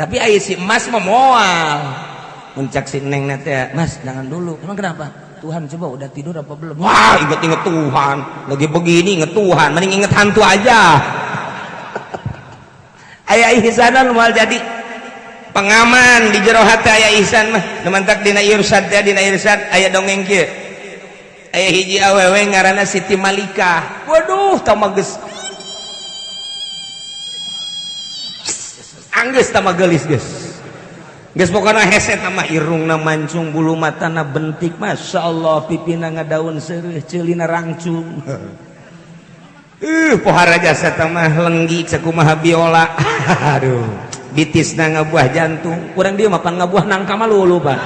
Tapi aya si emas mah moal. Mun cak si neng teh, "Mas, jangan dulu." Emang kenapa? Tuhan coba udah tidur apa belum? Wah, inget-inget Tuhan. Lagi begini inget Tuhan, mending inget hantu aja. Aya ihsanan moal jadi pengaman di jero hati aya ihsan mah. Nu mantak dina irsyad teh, dina irsyad aya dongeng kieu. Aya hiji awewe ngaranna Siti Malikah. Waduh, tah mah geus anggeus tah mah geulis geus. Geus pokona hese mah irungna mancung, bulu matana bentik, Masya Allah, pipina ngadaun seureuh, ceulina rangcung. Pohara jasa mah lenggik sakumaha biola. Aduh, bitisna ngabuah jantung. Kurang dia mah pan ngabuah nangka mah lulu, Pak.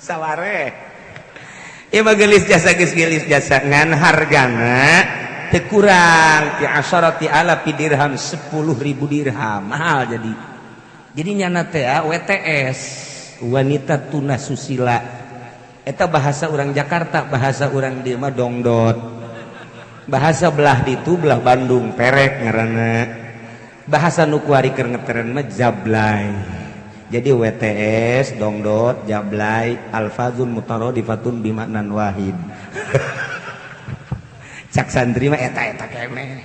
Saware. Ieu mah geulis jasa geus geulis jasa ngan hargana teu kurang ti asharati alafi dirham, 10.000 dirham, mahal jadi. Jadi nyana teh WTS, wanita tuna susila. Eta bahasa orang Jakarta, bahasa orang dieu mah dongdot. Bahasa belah ditu belah Bandung perek ngaranna. Bahasa nu kuari keur ngeteren mah jablay. Jadi WTS, dongdot, jablay, alfazun mutaradifatun bimaknan wahid. Cak santri mah eta-eta keneh.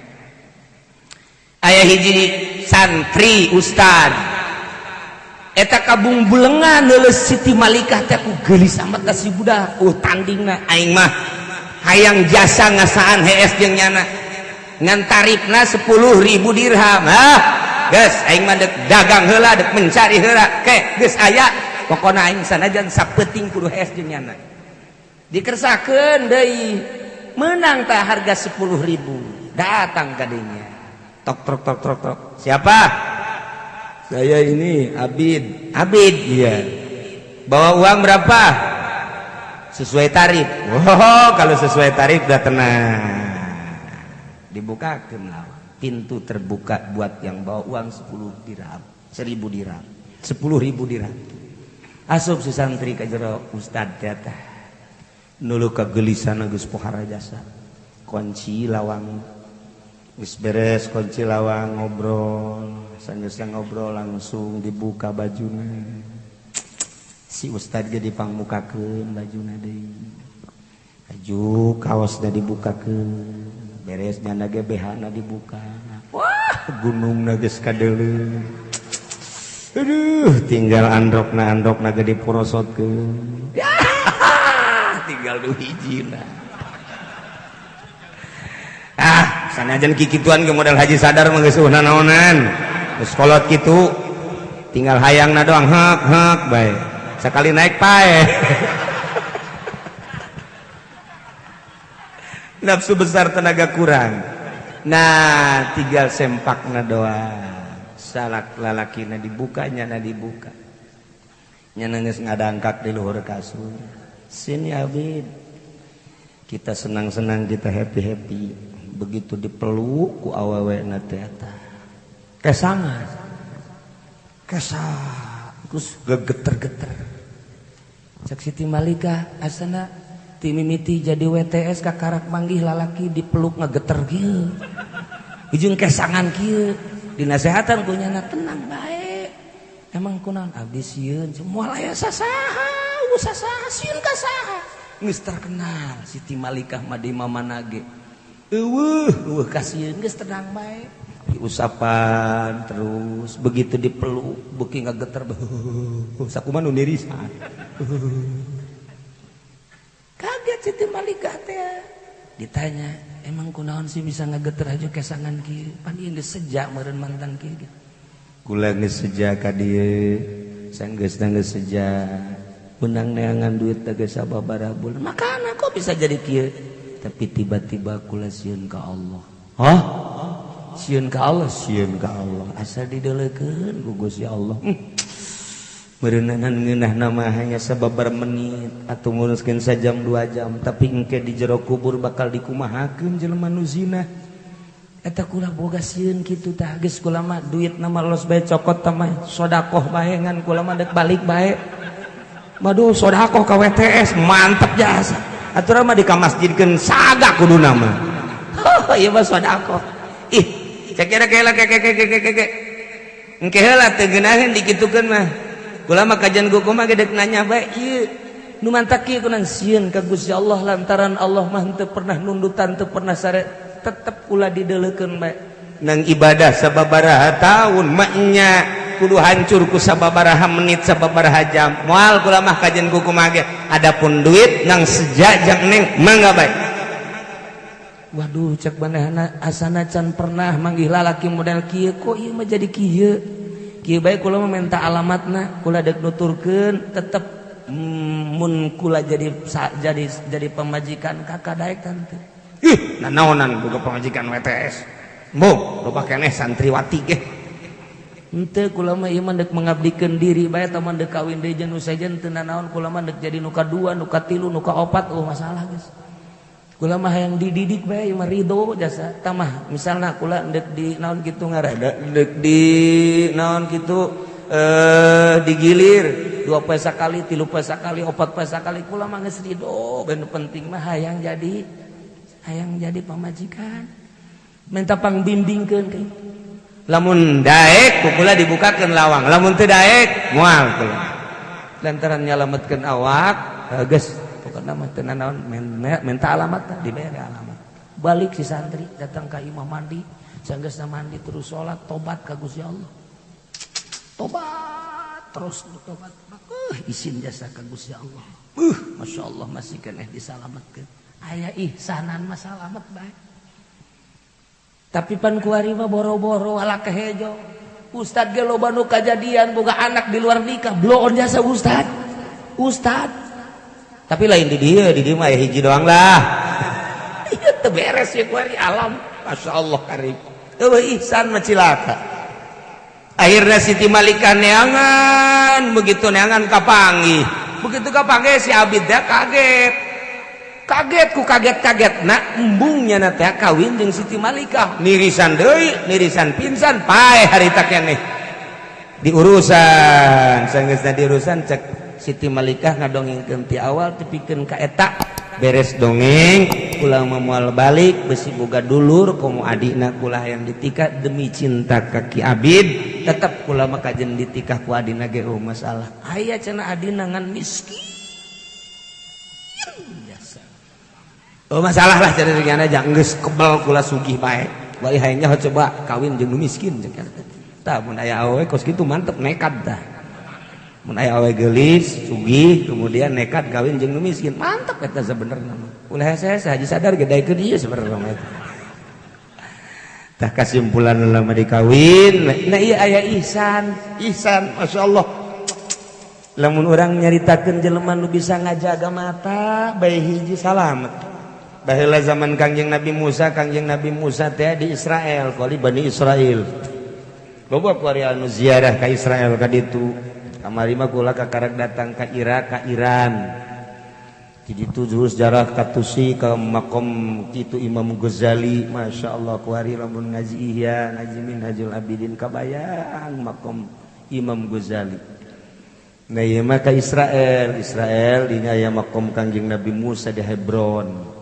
Aya hiji santri ustad eta kabung bulengan leuleus Siti Malikah teh ku geulis amat ka si budak. Tandingna aing mah hayang jasa ngasaan hees jeung nyana. Ngan tarifna 10.000 dirham. Hah, geus aing mah dek dagang heula, dek mencari heula. Ke geus aya pokona aing sanajan sapeuting kudu hees jeung nyana. Dikersakeun deui menang tah harga 10.000. Datang ka dinya. Tok tok tok tok tok. Siapa? Saya ini Abid. Abid, iya. Bawa uang berapa? Sesuai tarif. Oh, kalau sesuai tarif udah tenang. Dibukakan lawang. Pintu terbuka buat yang bawa uang 10 dirham, 1000 dirham, 10.000 dirham. Asup si santri ka jero ustad teh tah. Nulu kagelisan geus pohara jasa. Kunci lawang. Geus beres kunci lawang ngobrol. Sanggeus ngobrol langsung dibuka bajuna. Si ustad ge dipangmukakeun bajuna deui. Baju kaosna dibukakeun. Beres nyana ge BH-na dibuka. Wah, gunungna geus kadeuleu. Aduh, tinggal androkna ge diporosotkeun. Tinggal nu hijina. Ah, sanajan kikituan ge modal haji sadar mah geus naonan. Geus kolot kitu tinggal hayangna doang hek hek bae. Sekali naik pae. Nafsu besar tenaga kurang. Nah, tinggal sempakna doang. Salak lalakina dibuka, nyana dibuka. Nyana geus ngadangkak di luhur kasur. Sini Abid. Kita senang-senang, kita happy-happy. Begitu dipeluk ku awewena teh eta. Kesangan. Kesang. Terus gegeter-geter. Cek Siti Malika asana ti mimiti jadi WTS kakarak manggih lalaki dipeluk ngegeter kieu. Ujung kesangan kieu. Dinasehatan ku nyana tenang bae. Emang kunaon abdi sieun moal aya sasaha, sasaha sieun ka saha. Geus terkenal Siti Malikah mah di mamana ge. Eueuh, eueuh kasieun geus tenang bae. Diusapan terus begitu dipeluk beuki ngageter sakumaha nu nirisan. Kaget Siti Malikah teh. Ditanya, emang kunaon sih bisa ngageter aja kesangan kieu? Pan ieu geus seja meureun mantan kieu gitu. Kula geus seja ka dieu, sanggeus geus seja. Menang neangan duit teh geus sababaraha bulan. Makana kok bisa jadi kieu? Tapi tiba-tiba kula sieun ka Allah. Hah? Sieun ka Allah, sieun ka Allah. Asa dideleukeun ku Gusti Allah. Meureunan ngeunah nama hanya sababar menit atau nguruskeun sajam 2 jam, tapi engke di jero kubur bakal dikumahakeun jelema nu zina eta. Kula boga sieun kitu tah. Geus, kula mah duit nama los bae, cokot tah mah, sodakoh bae. Ngan kula mah dek balik bae. Waduh, sodakoh ka WTS mantep jasa. Aturan mah dikamasjidkeun saga kuduna mah. Oh, ieu mah sodakoh. Ih, cek kira kira kek kek kek kek kek. Engke heula teu geunaheun dikitukeun mah. Kula mah kajian kuku mah gedek nanya bae ieu. Nu mantak kieu kunan sieun ka Gusti Allah, lantaran Allah mah teu pernah nundutan, teu pernah sare, tetep kula dideleukeun bae. Nang ibadah sababaraha tahun maknya kudu hancur ku sababaraha menit, sababaraha jam. Moal kula mah kajian kuku mah ge. Adapun duit nang sejak jang neng mangga bae. Waduh, cek manehna, asana can pernah manggih lalaki model kieu, kok ieu mah jadi kieu kieu bae. Kula mah minta alamatna, kula dek nuturkeun tetep mun kula jadi pamajikan kakak daek tante. Ih, nanaonan boga pamajikan WTS. Mbung, loba keneh santriwati ge. Henteu, kula mah ieu mah dek mengabdikeun diri bae, tah mah dek kawin deui jeung nu sejen teu nanaon. Kula mah dek jadi nu kadua, nu katilu, nu kaopat, oh masalah geus. Kula mah hayang dididik bae mah, ridho jasa tamah. Misalna kula ndek di naon kitu ngaranna, ndek di naon kitu, digilir dua poe sakali, tilu poe sakali, opat poe sakali, kula mah geus ridho. Ben penting mah hayang jadi pamajikan, minta pangbimbingkeun ke. Lamun daek ku kula dibukakeun lawang, lamun teu daek moal kula, lantaran nyalametkeun awak. Geus, pokokna mah teu nanaon, minta alamat, dibere alamat. Balik si santri, datang ka imah, mandi. Sanggeusna mandi terus salat, tobat ka Gusti Allah, tobat terus, tobat, isin jasa ka Gusti Allah. Masya Allah, masih keneh disalametkeun. Aya ihsanan mah salamet bae. Tapi pan kuari mah boro-boro ala kehejo. Ustad ge loba nu kajadian boga anak di luar nikah, bloon jasa ustad. Ustad. Tapi lain di dieu mah aya hiji doang lah. Ieu teu beres ya kuari alam. Masya Allah karim. Eueuh ihsan mah cilaka. Akhirnya Siti Malika neangan, begitu neangan kapanggih. Begitu kapanggih si Abid dah kaget. Kaget ku kaget-kaget nak embungnya na teh kawin jeung Siti Malikah. Nirisan deui, nirisan pingsan paeh harita keneh. Diurusan, sanggeusna diurusan, cek Siti Malikah ngadongengkeun ti awal tepikeun ka eta. Beres dongeng, kula moal balik, besi boga dulur komo adikna kula yang ditikah. Demi cinta ka Ki Abid tetep kula mah kajen ditikah ku adina ge, oh masalah. Aya cenah adina ngan miskin biasa. Oh masalah lah cenah ringana, geus kebel kula sugih bae. Bae hayangnya coba kawin jeung nu miskin cek. Tah, mun aya awewe kos kitu mantep nekat tah. Mun aya awewe geulis, sugih, kemudian nekat kawin jeung nu miskin, mantep eta sebenarnya mah. Ulah hese haji sadar ge daekeun ieu sebenarnya mah eta. Tah, kesimpulan lama dikawin. Nah, iya aya ihsan, ihsan Masya Allah. Lamun orang nyaritakeun jelema nu bisa ngajaga mata bae hiji salamet. Baheula zaman Kangjeng Nabi Musa, Kangjeng Nabi Musa teh di Israel, kali Bani Israel. Loba kuari anu ziarah ka Israel ka ditu. Kamari mah kula kakarak datang ka Irak, ka Iran. Di ditu juru sejarah ka Tusi, ka makom kitu Imam Ghazali. Masya Allah, kuari lamun ngaji Ihya, ngaji Minhajul Abidin kabayang makom Imam Ghazali. Nah, ieu mah ka Israel, Israel dinya aya makom Kangjeng Nabi Musa di Hebron.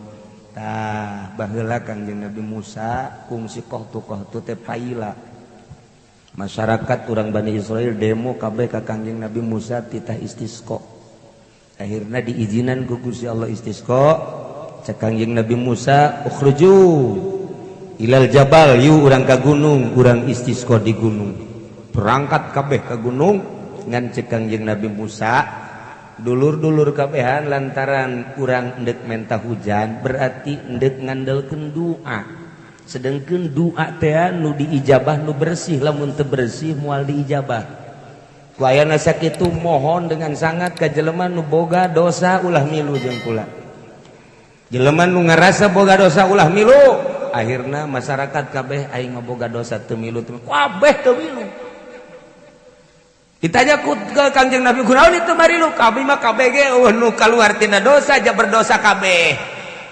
Tah, baheula Kangjeng Nabi Musa kungsi kohtu-kohtu teh paila. Masyarakat urang Bani Israel demo kabeh ka Kangjeng Nabi Musa titah istisqa. Akhirna diizinan ku Gusti Allah istisqa. Cek Kangjeng Nabi Musa, "Ukhruju ilal jabal," yu urang ka gunung, urang istisqa di gunung. Berangkat kabeh ka gunung. Ngan cek Kangjeng Nabi Musa, dulur-dulur kabehan, lantaran urang endek menta hujan berarti endek ngandelkeun doa, sedangkan doa teh nu diijabah nu bersih, lamun teu bersih moal diijabah. Ku ayana sakitu mohon dengan sangat ka jelema nu boga dosa ulah milu jeung kula, jelema nu ngarasa boga dosa ulah milu. Akhirna masyarakat kabeh, aing mah boga dosa teu milu, teu kabeh teu milu. Ditanya ku ke Kangjeng Nabi, kunaon itu marilu? Kami mah KBG eueuh nu kaluar tina dosa ja berdosa kabeh.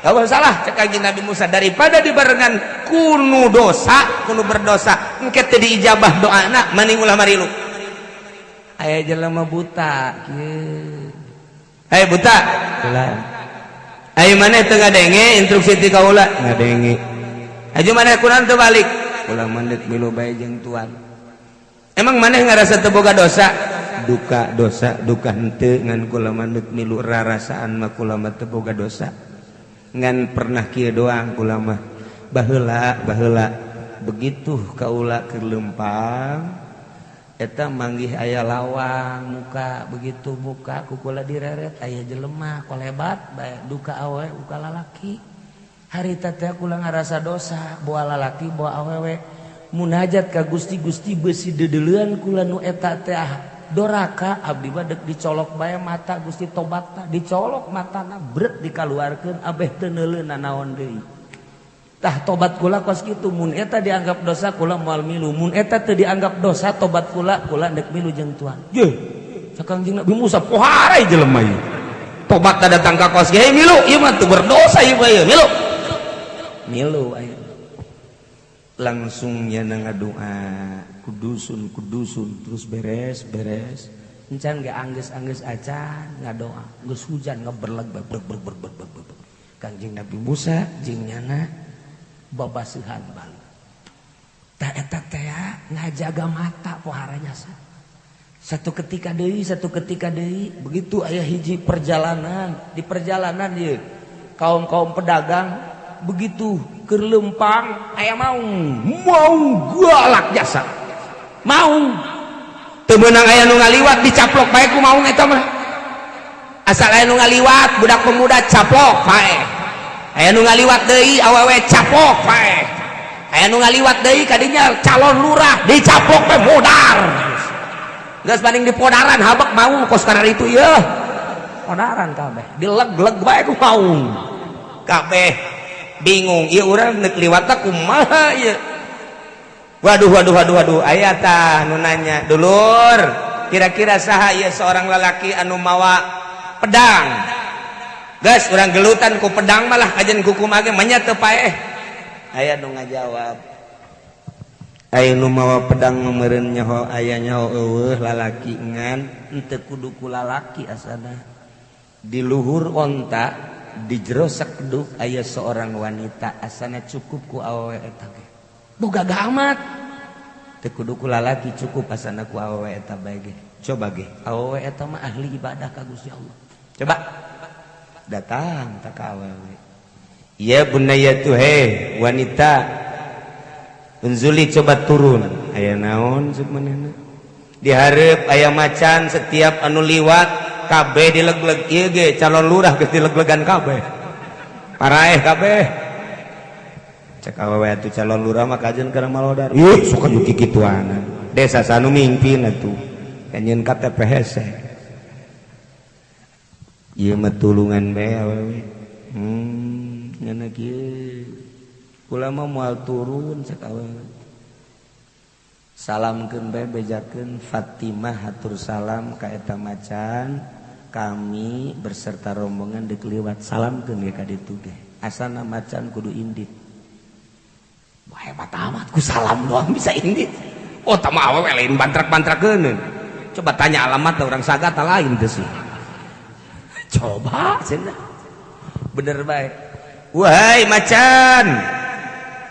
Eueuh salah cek Kangjeng Nabi Musa, daripada dibarengan kunu dosa, kunu berdosa, engke teu diijabah doana, mending ulah marilu. Aya jelema buta kieu. Hey buta. Ulah. Ayo mana teu ngadenge instruksi ti kaula? Ngadenge. Aju mana kunaon teu balik? Ulah mandek milu bae jeung tuan. Emang maneh ngarasa teu boga dosa? Duka dosa, duka henteu, ngan kula mandek milu rarasaan mah kula mah teu boga dosa. Ngan pernah kieu doang kula mah. Baheula, baheula begitu kaula keur lempang eta manggih aya lawang muka, begitu muka ku kula direret aya jelema kolebat bae, duka awewe duka lalaki. Harita teh kula ngarasa dosa, boa lalaki boa awewe, munajat ka Gusti, Gusti besi deudeuleun kula nu eta teh doraka, abdi mah deuk dicolok bae mata Gusti tobatna. Dicolok matana, bret, dikaluarkeun, abeh teu neuleuh nanaon deui. Tah, tobat kula kos kitu. Mun eta dianggap dosa, kula moal milu. Mun eta teu dianggap dosa tobat kula, kula deuk milu jeung tuan. Ye, cek Kangjeng Nabi Musa, pohara jelema ieu tobat datang ka kos ge milu, ieu mah teu berdosa ieu mah, ieu milu milu. Ayo langsung nya ngadoa kudusun kudusun, terus beres beres encan ge anggeus-anggeus acan ngadoa, geus hujan ngeberleg berg berg berg berg berg. Kangjeng Nabi Musa jeung nyana babaseuhan balik. Tah, eta teh ngajaga mata pohara jasa. Satu ketika deui, satu ketika deui, begitu aya hiji perjalanan, di perjalanan ieu kaum-kaum pedagang begitu keur lempang aya maung, maung galak jasa. Maung teu meunang aya nu ngaliwat dicaplok bae ku maung eta mah. Asal aya nu ngaliwat budak pemuda, caplok bae. Aya nu ngaliwat deui awewe, caplok bae. Aya nu ngaliwat deui kadinya calon lurah, dicaplok bae, modar. Geus banding dipodaran habek maung kos kana itu ieu. Podaran kabeh, dileg-leg bae ku maung. Kabeh bingung, ieu urang neuk liwatna kumaha ieu? Waduh, waduh, waduh, waduh, aya tah nu nanya, "Dulur, kira-kira saha ieu seorang lalaki anu mawa pedang? Geus urang gelutan ku pedang malah kajen ku kumaha ge manya teu paeh." Aya nu ngajawab, aya nu mawa pedang meureun nyaho, aya nyaho eueuh lalaki, ngan henteu kudu ku lalaki, asana di luhur onta di jero sakeduk aya seorang wanita, asana cukup ku awewe eta ge. Boga amat teu kudu ku lalaki, cukup asana ku awewe eta bae ge. Coba ge awewe eta mah ahli ibadah ka Gusti Allah. Coba datang tak ka awewe, "Ya bunayatu, he wanita, unzuli, coba turun." "Aya naon?" cek manehna. "Dihareup aya macan, setiap anu liwat kabeh dileg-leg. Ieu ge calon lurah geus dileg-legan kabeh, paraeh kabeh." Cek awewe atuh, "Calon lurah mah kajen kana malodar. Ih, sok anu kikituanan. Desa sanu mingpin atuh kanyeun KTP hese. Ieu mah tulungan bae awewe." Ngana kieu, "Kula mah moal turun," cek awewe. "Salamkeun bae, bejakeun Fatimah hatur salam ka eta macan, kami berserta rombongan dek liwat, salamkeun ge ka ditu ge." Asana macan kudu indit. Wah, hebat amat, ku salam doang bisa indit. Oh, tama awewe lain bantrak-bantrakeun. Coba tanya alamat orang Sagata lain teh sih. Coba cenah. Bener bae. "Wahai macan."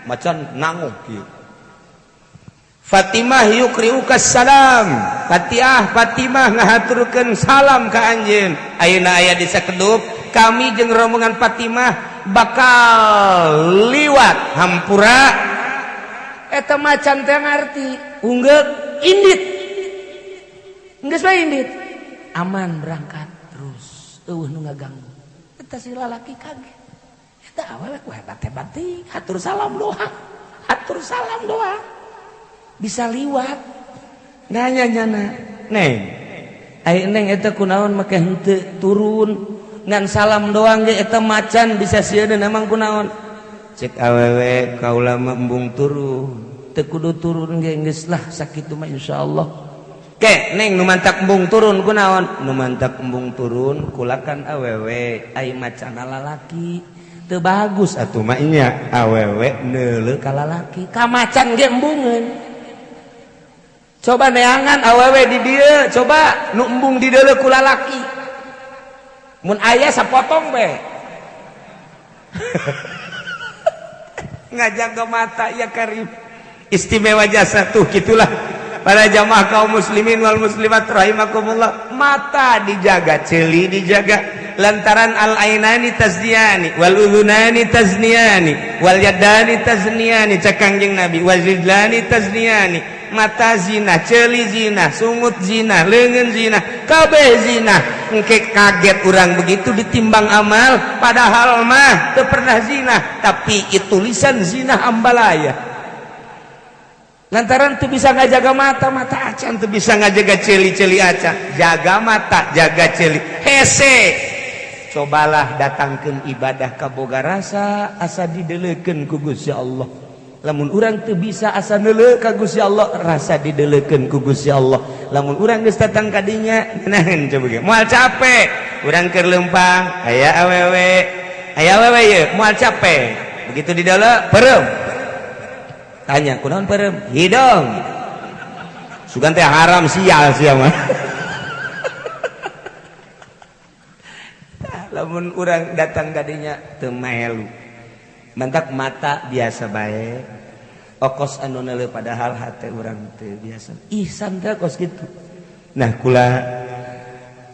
Macan nanguh kieu. "Fatimah yukriuka salam." Fatihah Fatimah ngahaturkeun salam ka anjeun. Ayeuna aya di sakedup, kami jeung rombongan Fatimah bakal liwat, hampura. Eta macan teh ngarti, unggeuk, indit. Geus bae indit. Aman, berangkat terus. Eueuh nu ngaganggu. Eta si lalaki kaget. Eta awewe ku hebat-hebat teuing, hatur salam doang. Hatur salam doang. Bisa liwat. Nanya nyana, "Neng, ai neng eta kunaon make henteu turun? Ngan salam doang ge eta macan bisa sieun, emang kunaon?" Cek awewe, "Kaula mah embung turun." "Teu kudu turun ge, geus lah sakitu mah, insyaallah." Ke neng nu mantak embung turun kunaon? Nu mantak embung turun kulakan awewe, ai macana lalaki. Teu bagus atuh mah nya awewe neuleuh ka lalaki. Ka macan ge embungeun. Coba neangan awewe di dieu, coba nu embung dideuleu ku lalaki. Mun aya sapotong be. Ngajaga mata ya karim. Istimewa jasa tuh gitulah. Para jamaah kaum muslimin wal muslimat rahimakumullah, mata dijaga, ceuli dijaga, lantaran al ainani tazniyani wal udhunani tazniyani wal yadani tazniyani, cek Kangjeng Nabi, wal rijlani tazniyani. Mata zina, ceuli zina, sungut zina, leungeun zina, kabeh zina. Engke kaget urang begitu ditimbang amal, padahal mah teu pernah zina, tapi itu tulisan zina ambalaya. Lantaran tuh bisa ngajaga mata, mata acan tuh bisa ngajaga celi-celi acan. Jaga mata, jaga celi. Hese. Cobalah datangkeun ibadah ka boga rasa asa dideleukeun ku Gusti Allah. Lamun urang teu bisa asa neuleuh ka Gusti Allah, rasa dideleukeun ku Gusti Allah. Lamun urang geus datang ka dinya, ngeunaheun coba ge. Moal capek. Urang keur leumpang, aya awewe. Aya awewe ye, moal capek. Begitu di dalam peureum. Tanya kunaon peureum? Hidung. Sugan teh haram sial sia mah. Lamun urang datang kadinya teu maelu. Mantak mata biasa bae. Okos anu neuleuh padahal hate urang teu biasa. Ihsan teh kos kitu. Nah kula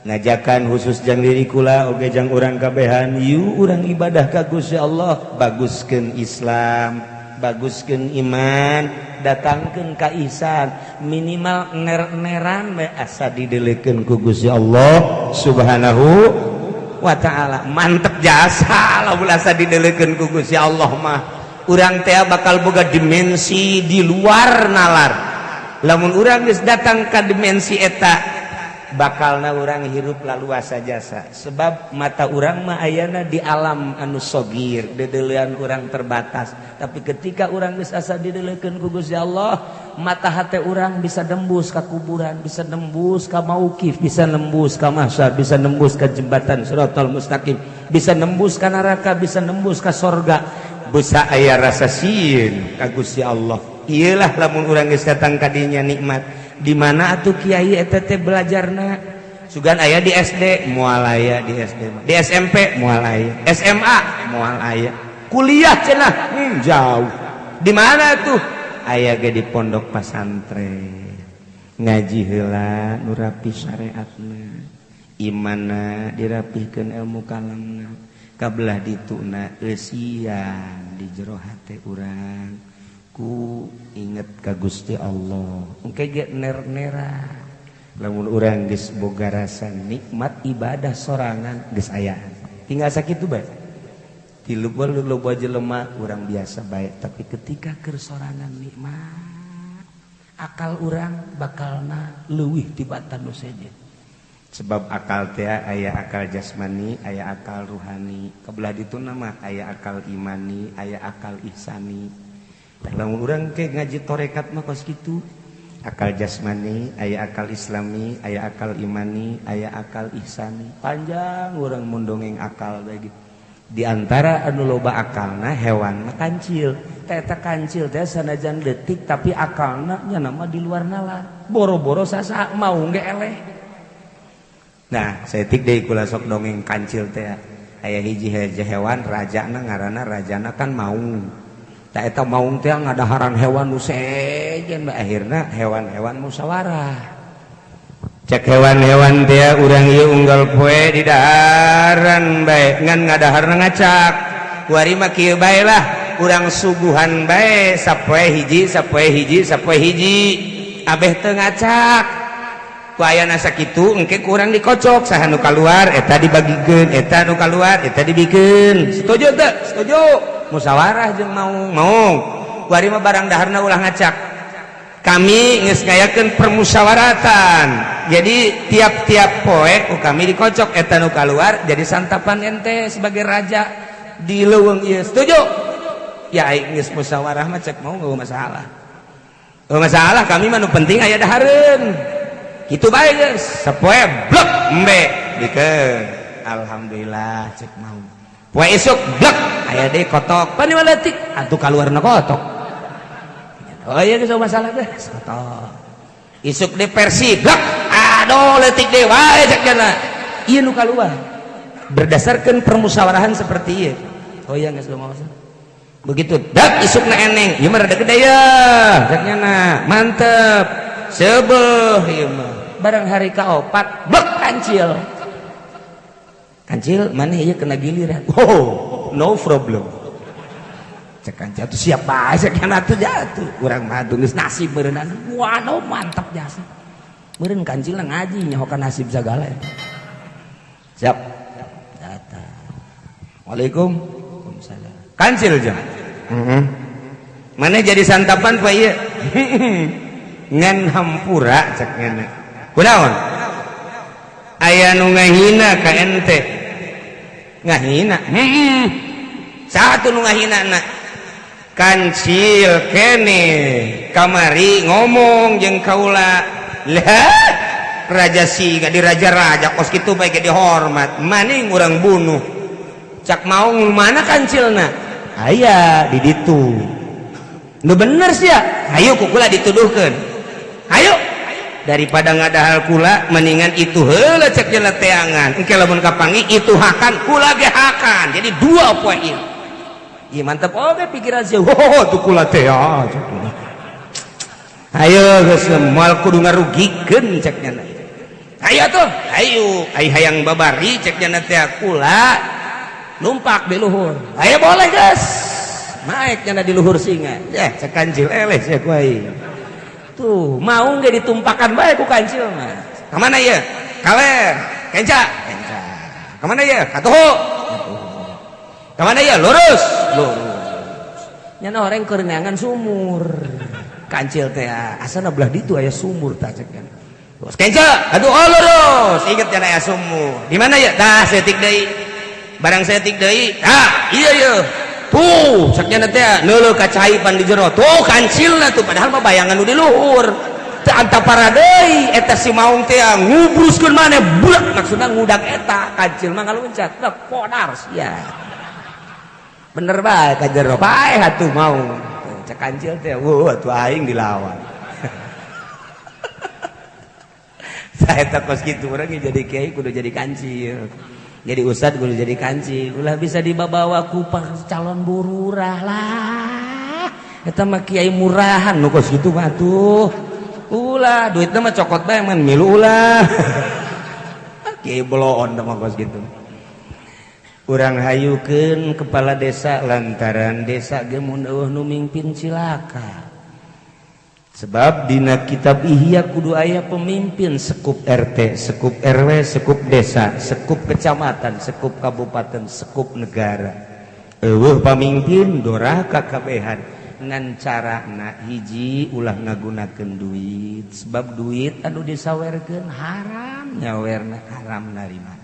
ngajakan khusus jang diri kula oge jang urang kabehan, yuk urang ibadah ka Gusti Allah, baguskeun Islam, baguskeun iman, datangkeun ka ihsan, minimal ner-neran we asa dideleukeun ku Gusti Allah Subhanahu wa taala. Mantep jasa lamun asa dideleukeun ku Gusti Allah mah. Urang teh bakal boga dimensi di luar nalar. Lamun urang geus datang ka dimensi eta, bakalna urang hirup laluasa jasa. Sebab mata urang mah ayana di alam anu sogir, dedeulean urang terbatas. Tapi ketika urang geus asa dideleukeun ku Gusti Allah, mata hate urang bisa nembus ka kuburan, bisa nembus ka mauqif, bisa nembus ka mahsyar, bisa nembus ka jembatan siratal mustaqim, bisa nembus ka neraka, bisa nembus ka sorga. Bisa aya rasa sieun ka Gusti Allah. Iyalah lamun urang geus datang ka dinya nikmat. Di mana atuh kiai eta teh belajarna? Sugan aya di SD, moal aya di SD. Di SMP moal aya, SMA moal aya. Kuliah cenah, jauh. Di mana tuh? Aya ge di pondok pasantren. Ngaji heula nu rapi syariatna. Imanna dirapihkeun ilmu kalamna. Kabelah dituna eusian di jero hate urang. Ku inget ka Gusti Allah. Engke ge ner-nera. Lamun urang geus boga rasa nikmat ibadah sorangan geus ayaan. Tinggal sakitu bae. Di loba jelema urang biasa bae, tapi ketika keur sorangan nikmat, akal urang bakalna leuwih tibatan nu sejen. Sebab akal teh aya akal jasmani, aya akal ruhani. Kebelah dituna mah aya akal imani, aya akal ihsani. Lamun urang ke ngaji torekat mah kos kitu. Akal jasmani, aya akal islami, aya akal imani, aya akal ihsani. Panjang urang mun dongeng akal bae gitu. Di antara anu loba akalna hewan mah kancil. Teh eta kancil teh sanajan leutik tapi akalna nya mah di luar nalar. Boro-boro sasa mau ge eleh. Nah, saeutik deui kula sok dongeng kancil teh. Aya hiji hewan rajana ngaranna rajana kan maung. Tah eta maung teh ngadaharan hewan nu sejen bae, akhirna hewan-hewan musyawarah. Cek hewan-hewan teh urang ieu unggal poe di daharan bae ngan ngadaharna ngacak. Kuari mah kieu bae lah, urang suguhan bae sapoe hiji, sapoe hiji, sapoe hiji. Abeh teu ngacak. Ku ayana sakitu engke ku urang dikocok saha nu kaluar eta dibagikeun, eta nu kaluar eta dibikeun. Setuju teu? Setuju. Musyawarah jeung maung. Maung. Kuari mah barang daharna ulah ngacak. Kami geus ngayakeun permusyawaratan. Jadi tiap-tiap poe ku kami dikocok eta nu kaluar jadi santapan ente sebagai raja di leuweung ieu. Setuju? Ya aing geus musyawarah mah cek mau eueuh masalah. Eueuh masalah kami mah nu penting aya dahareun. Kitu bae geus. Sapoe blek embe dikeun. Alhamdulillah cek mau. Poe isuk blek aya deui kotok. Pan leutik atuh kaluarna kotok. Oh iya geus masalah geus kotok. Isuk deui Persib blek aduh leutik deui wae cek jana. Ieu nu kaluar. Berdasarkan permusyawarahan seperti ieu. Oh iya geus masalah. Begitu dak isukna eneng, ieu mah rada gede ya. Cek nyana mantep. Sebeuh ieu mah. Barang hari kaopat blek kancil. Kancil mana ieu kena giliran. Oh, no problem. Cek kancil tuh siap bae cek nyana tuh jatuh. Urang mah atuh geus nasib meureunana. Waduh mantap jasa. Meureun kancil ngaji nyahokan nasib sagala. Siap. Datang. Waalaikum. Waalaikumsalam. Kancil jam. Heeh. Mana jadi santapan pak ieu? Ngan hampura cek nyana. Kunaon? Aya nu ngahina ka ente. Ngahina. Heeh. Satu nu ngahina na. Kancil kene kamari ngomong jeung kaula. Lah, raja singa di raja-raja kos kitu bae ge dihormat. Maning urang bunuh. Cak maung mana kancilna? Aya di ditu. Nu bener sih ya. Ayo ku kula dituduhkeun. Ayo daripada ngadahal kula mendingan itu heula cek jana teangan. Engke lamun kapanggih itu hakan kula ge hakan. Jadi dua poe ieu. Ieu mantep oge pikiran sih. Oh, tuh kula teh ya. Ayo geus moal kudu ngarugikeun cek nyana. Ayo tuh, ayo, ai hayang babari cek nyana teh kula numpak di luhur. Ayo boleh guys. Naik nyana di luhur singa. Ya, cek kancil eleh sia ku aing. Tuh, mau ge ditumpakan bae ku kancil mah. Ka mana ieu? Kaler, kenca, kenca. Ka mana ieu? Katuhu. Ka mana ieu? Lurus, lurus. Nyana orang keur neangan sumur. Kancil teh asana belah ditu aya sumur tah cek kan. Terus kenca, aduh oh lurus. Inget cenah aya sumur. Di mana ya? Tah setik deui. Barang setik deui, tah iya ieu. Tuh, cek nya teh neuleuh ka cai pan di jero. Tuh kancilna tuh padahal mah bayangan nu di luhur. Teu antapara deui eta si maung teh ngubruskeun maneh blek maksudna ngudak eta kancil mah ngaluncat. Tah podar sia. Bener bae ka jero bae atuh maung. Cek kancil teh, wah atuh aing dilawan. Saya kos kitu urang jadi kiai kudu jadi kancil. Jadi ustad kudu jadi kancil. Ulah bisa dibawa ku calon bururah lah. Eta mah kiai murahan nu kos kitu mah tuh. Ulah duitna mah cokot bae man milu ulah. Kiai bloon mah kos kitu. Urang hayukeun kepala desa lantaran desa ge mun eueuh nu mimpin cilaka. Sebab dina kitab Ihya kudu aya pemimpin sekup RT, sekup RW, sekup desa, sekup kecamatan, sekup kabupaten, sekup negara. Eueuh pamimpin doraka kabehan ngan carana hiji ulah ngagunakeun duit sebab duit anu disawerkeun haram nyawerna haram narima.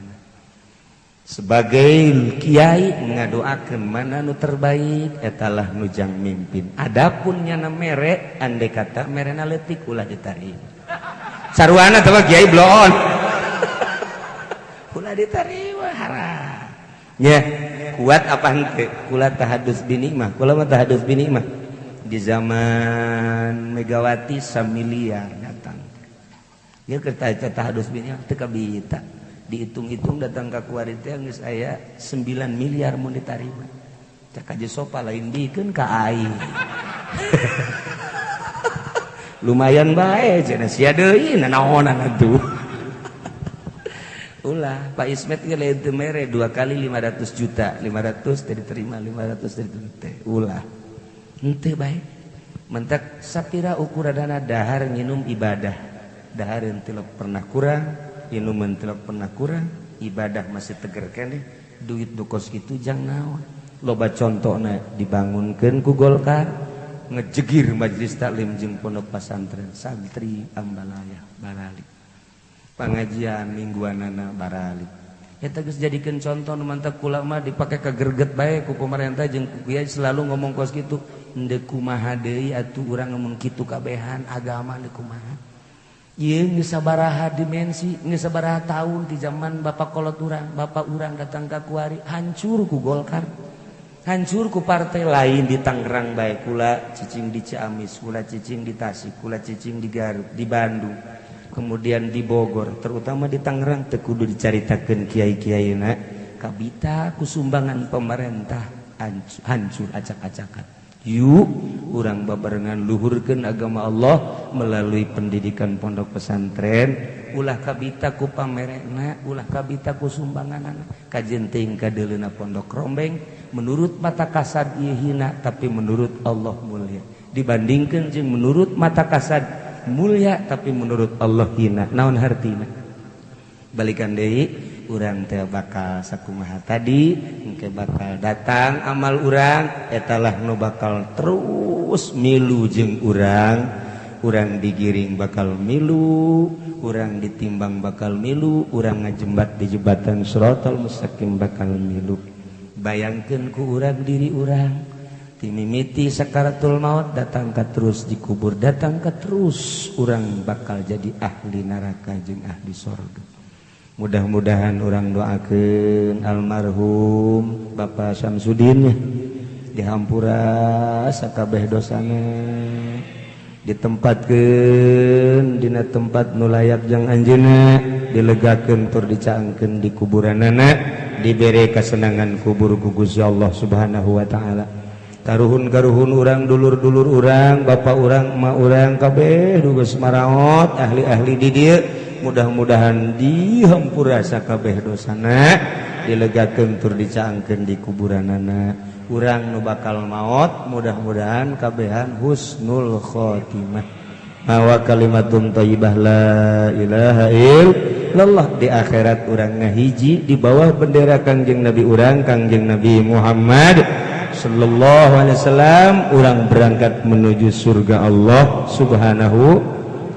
Sebagai kiai ngadoakeun mana nu terbaik etalah nujang mimpin. Adapun nyana mere andai kata merena leutik ulah diterima. Sarwana teh kiai bloon. Ulah diterima haram. Ya, kuat apa henteu? Kula tahadus binikmah, kula mah tahadus binikmah. Di zaman Megawati samiliar datang. Ya kerta tahadus binikmah teu kabita. Dihitung-hitung datang ke kuari teh geus aya 9 miliar mun ditarima. Cek aja sopa lain dikeun ka aing. Lumayan bae cenah sia deui nanaonan atuh. Ulah Pak Ismet ge lain teu mere 2 kali 500 juta, 500 teh diterima, 500 teh diterima. Ulah. Henteu bae. Mentak sapira ukuranana dahar nginum ibadah. Dahar henteu pernah kurang, minuman tidak pernah kurang, ibadah masih teger keneh, duit dukos kitu jang naon. Loba contona dibangunkeun ku Golkar, ngejegir majelis taklim jeung pondok pesantren santri ambalaya barali. Pengajian mingguanana barali. Eta geus jadikeun contoh nu mantap kula mah dipake kagerget bae ku pemerintah jeung ku kiai selalu ngomong kos kitu. Endeu kumaha deui atuh urang ngomong kitu kabehan agama deui kumaha. Ieu geus sabaraha dimensi, geus sabaraha tahun di zaman bapak kolot urang, bapak urang datang ka kuari, hancur ku Golkar. Hancur ku partai lain di Tangerang bae, kula cicing di Ciamis, kula cicing di Tasik, kula cicing di Garut, di Bandung, kemudian di Bogor, terutama di Tangerang teu kudu dicaritakeun kiai-kiaina, kabita ku sumbangan pemerintah hancur acak-acakan. Yuk urang babarengan luhurkeun agama Allah melalui pendidikan pondok pesantren, ulah kabita ku pamerena, ulah kabita ku sumbanganana, kajenting kadeuleuna pondok rombeng. Menurut mata kasad ieu hina, tapi menurut Allah mulia. Dibandingkan jeung menurut mata kasad mulia tapi menurut Allah hina. Naon hartina? Balikan deui, urang teh bakal sakumaha tadi, engke bakal datang amal urang, etalah nu bakal terus milu jeung urang, urang digiring bakal milu, urang ditimbang bakal milu, urang ngajembat di jembatan Shiratal Mustaqim bakal milu. Bayangkeun ku urang diri urang timimiti sakaratul maut datang ka terus dikubur, datang ka terus urang bakal jadi ahli neraka jeung ahli sorga. Mudah-mudahan urang doakeun almarhum Bapak Samsudin ya, dihampura sakabeh dosana, ditempatkeun dina tempat nu layak jang anjeunna, dilegakeun tur dicaangkeun di kuburanana, dibere kasenangan kubur ku Gusti Allah Subhanahu wa taala. Karuhun-karuhun urang, dulur-dulur urang, bapak urang, emak urang kabeh dugas maraot ahli-ahli di dieu, mudah-mudahan dihampura sakabeh dosana, dilegakeun tur dicaangkeun di kuburanana. Urang nu bakal maot mudah-mudahan kabehan husnul khotimah. Mawa kalimatun thayyibah la ilaha illallah di akhirat urang ngahiji di bawah bendera Kangjeng Nabi urang, Kangjeng Nabi Muhammad sallallahu alaihi wasallam, urang berangkat menuju surga Allah Subhanahu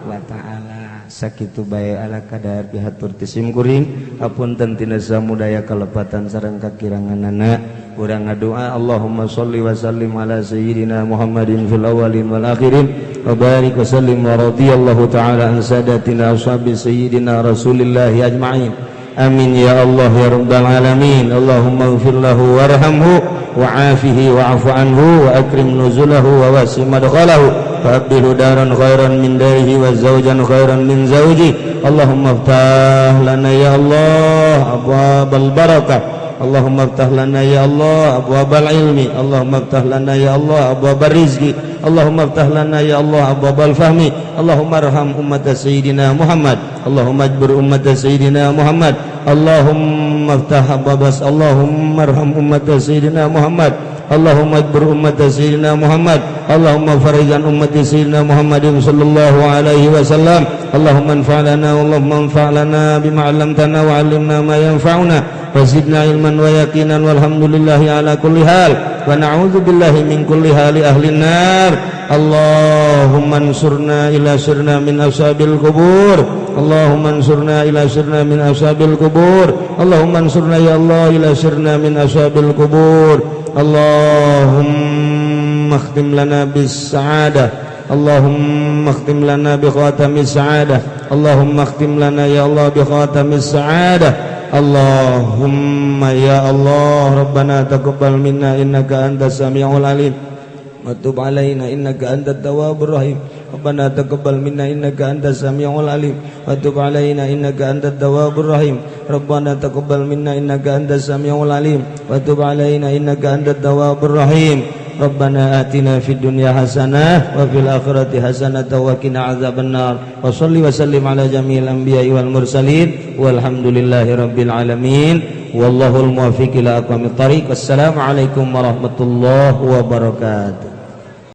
wa taala. Sakitu bae ala kadar pihatur ti sim kuring, hapunten tina samudaya kalepatan sareng kakiranganana. Urang ngadoa Allahumma sholli wa sallim ala sayyidina Muhammadin fil awwalin wal akhirin wa barik wa sallim wa radhiyallahu ta'ala an sadatina ashabi sayyidina Rasulillah ajma'in. Amin ya Allah ya rabbal alamin. Allahumma ighfir lahu warhamhu wa'afihi wa'fu anhu wa akrim nuzulahu wa wasi' madkhalahu wa abdilhu daran khairan min darihi wa zawjan khairan min zawji. Allahumma iftah lana ya Allah abwabal barakah. Allahumma iftah lana ya Allah abwabal ilmi. Allahumma iftah lana ya Allah abwabar rizqi. Allahumma iftah lana ya Allah abwabal fahmi. Allahumma arham ummat sayyidina Muhammad. Allahumma ajbur ummat sayyidina Muhammad. Allahumma iftah abwabas. Allahumma arham ummat sayyidina Muhammad. Allahumma ajbur ummat sayyidina Muhammad. Allahumma farijan ummat sayyidina Muhammadin sallallahu alaihi wasallam. Allahumma anfa' lana, Allahumma anfa' lana bima 'allamtana wa 'allimna ma yanfa'una wa zidna ilman wa yaqinan walhamdulillahi ala kulli hal wa na'udzu billahi min kulli hali ahli nar. Allahumma ansurna ila sirna min ashabil qubur. Allahumma ansurna ila sirna min ashabil qubur. Allahumma ansurna ya Allah ila sirna min ashabil qubur. Allahumma khtim lana bis sa'adah. Allahumma khtim lana bi khatamis sa'adah. Allahumma khtim lana ya Allah bi khatamis sa'adah. Allahumma ya Allah Rabbana taqabbal minna innaka antas samiul alim wa tub alaina innaka antat tawwabur rahim. Rabbana taqabbal minna innaka antas samiul alim wa tub alaina innaka antat tawwabur rahim. Rabbana taqabbal minna innaka antas samiul alim wa tub alaina innaka antat tawwabur rahim. Rabbana atina fid dunya hasanah wa fil akhirati hasanah wa qina adzabannar. Wa shalli wa sallim ala jami'il anbiya'i wal mursalin walhamdulillahi rabbil alamin. Wallahul muwaffiq ila aqwamit thariq. Wassalamu alaikum warahmatullahi wabarakatuh.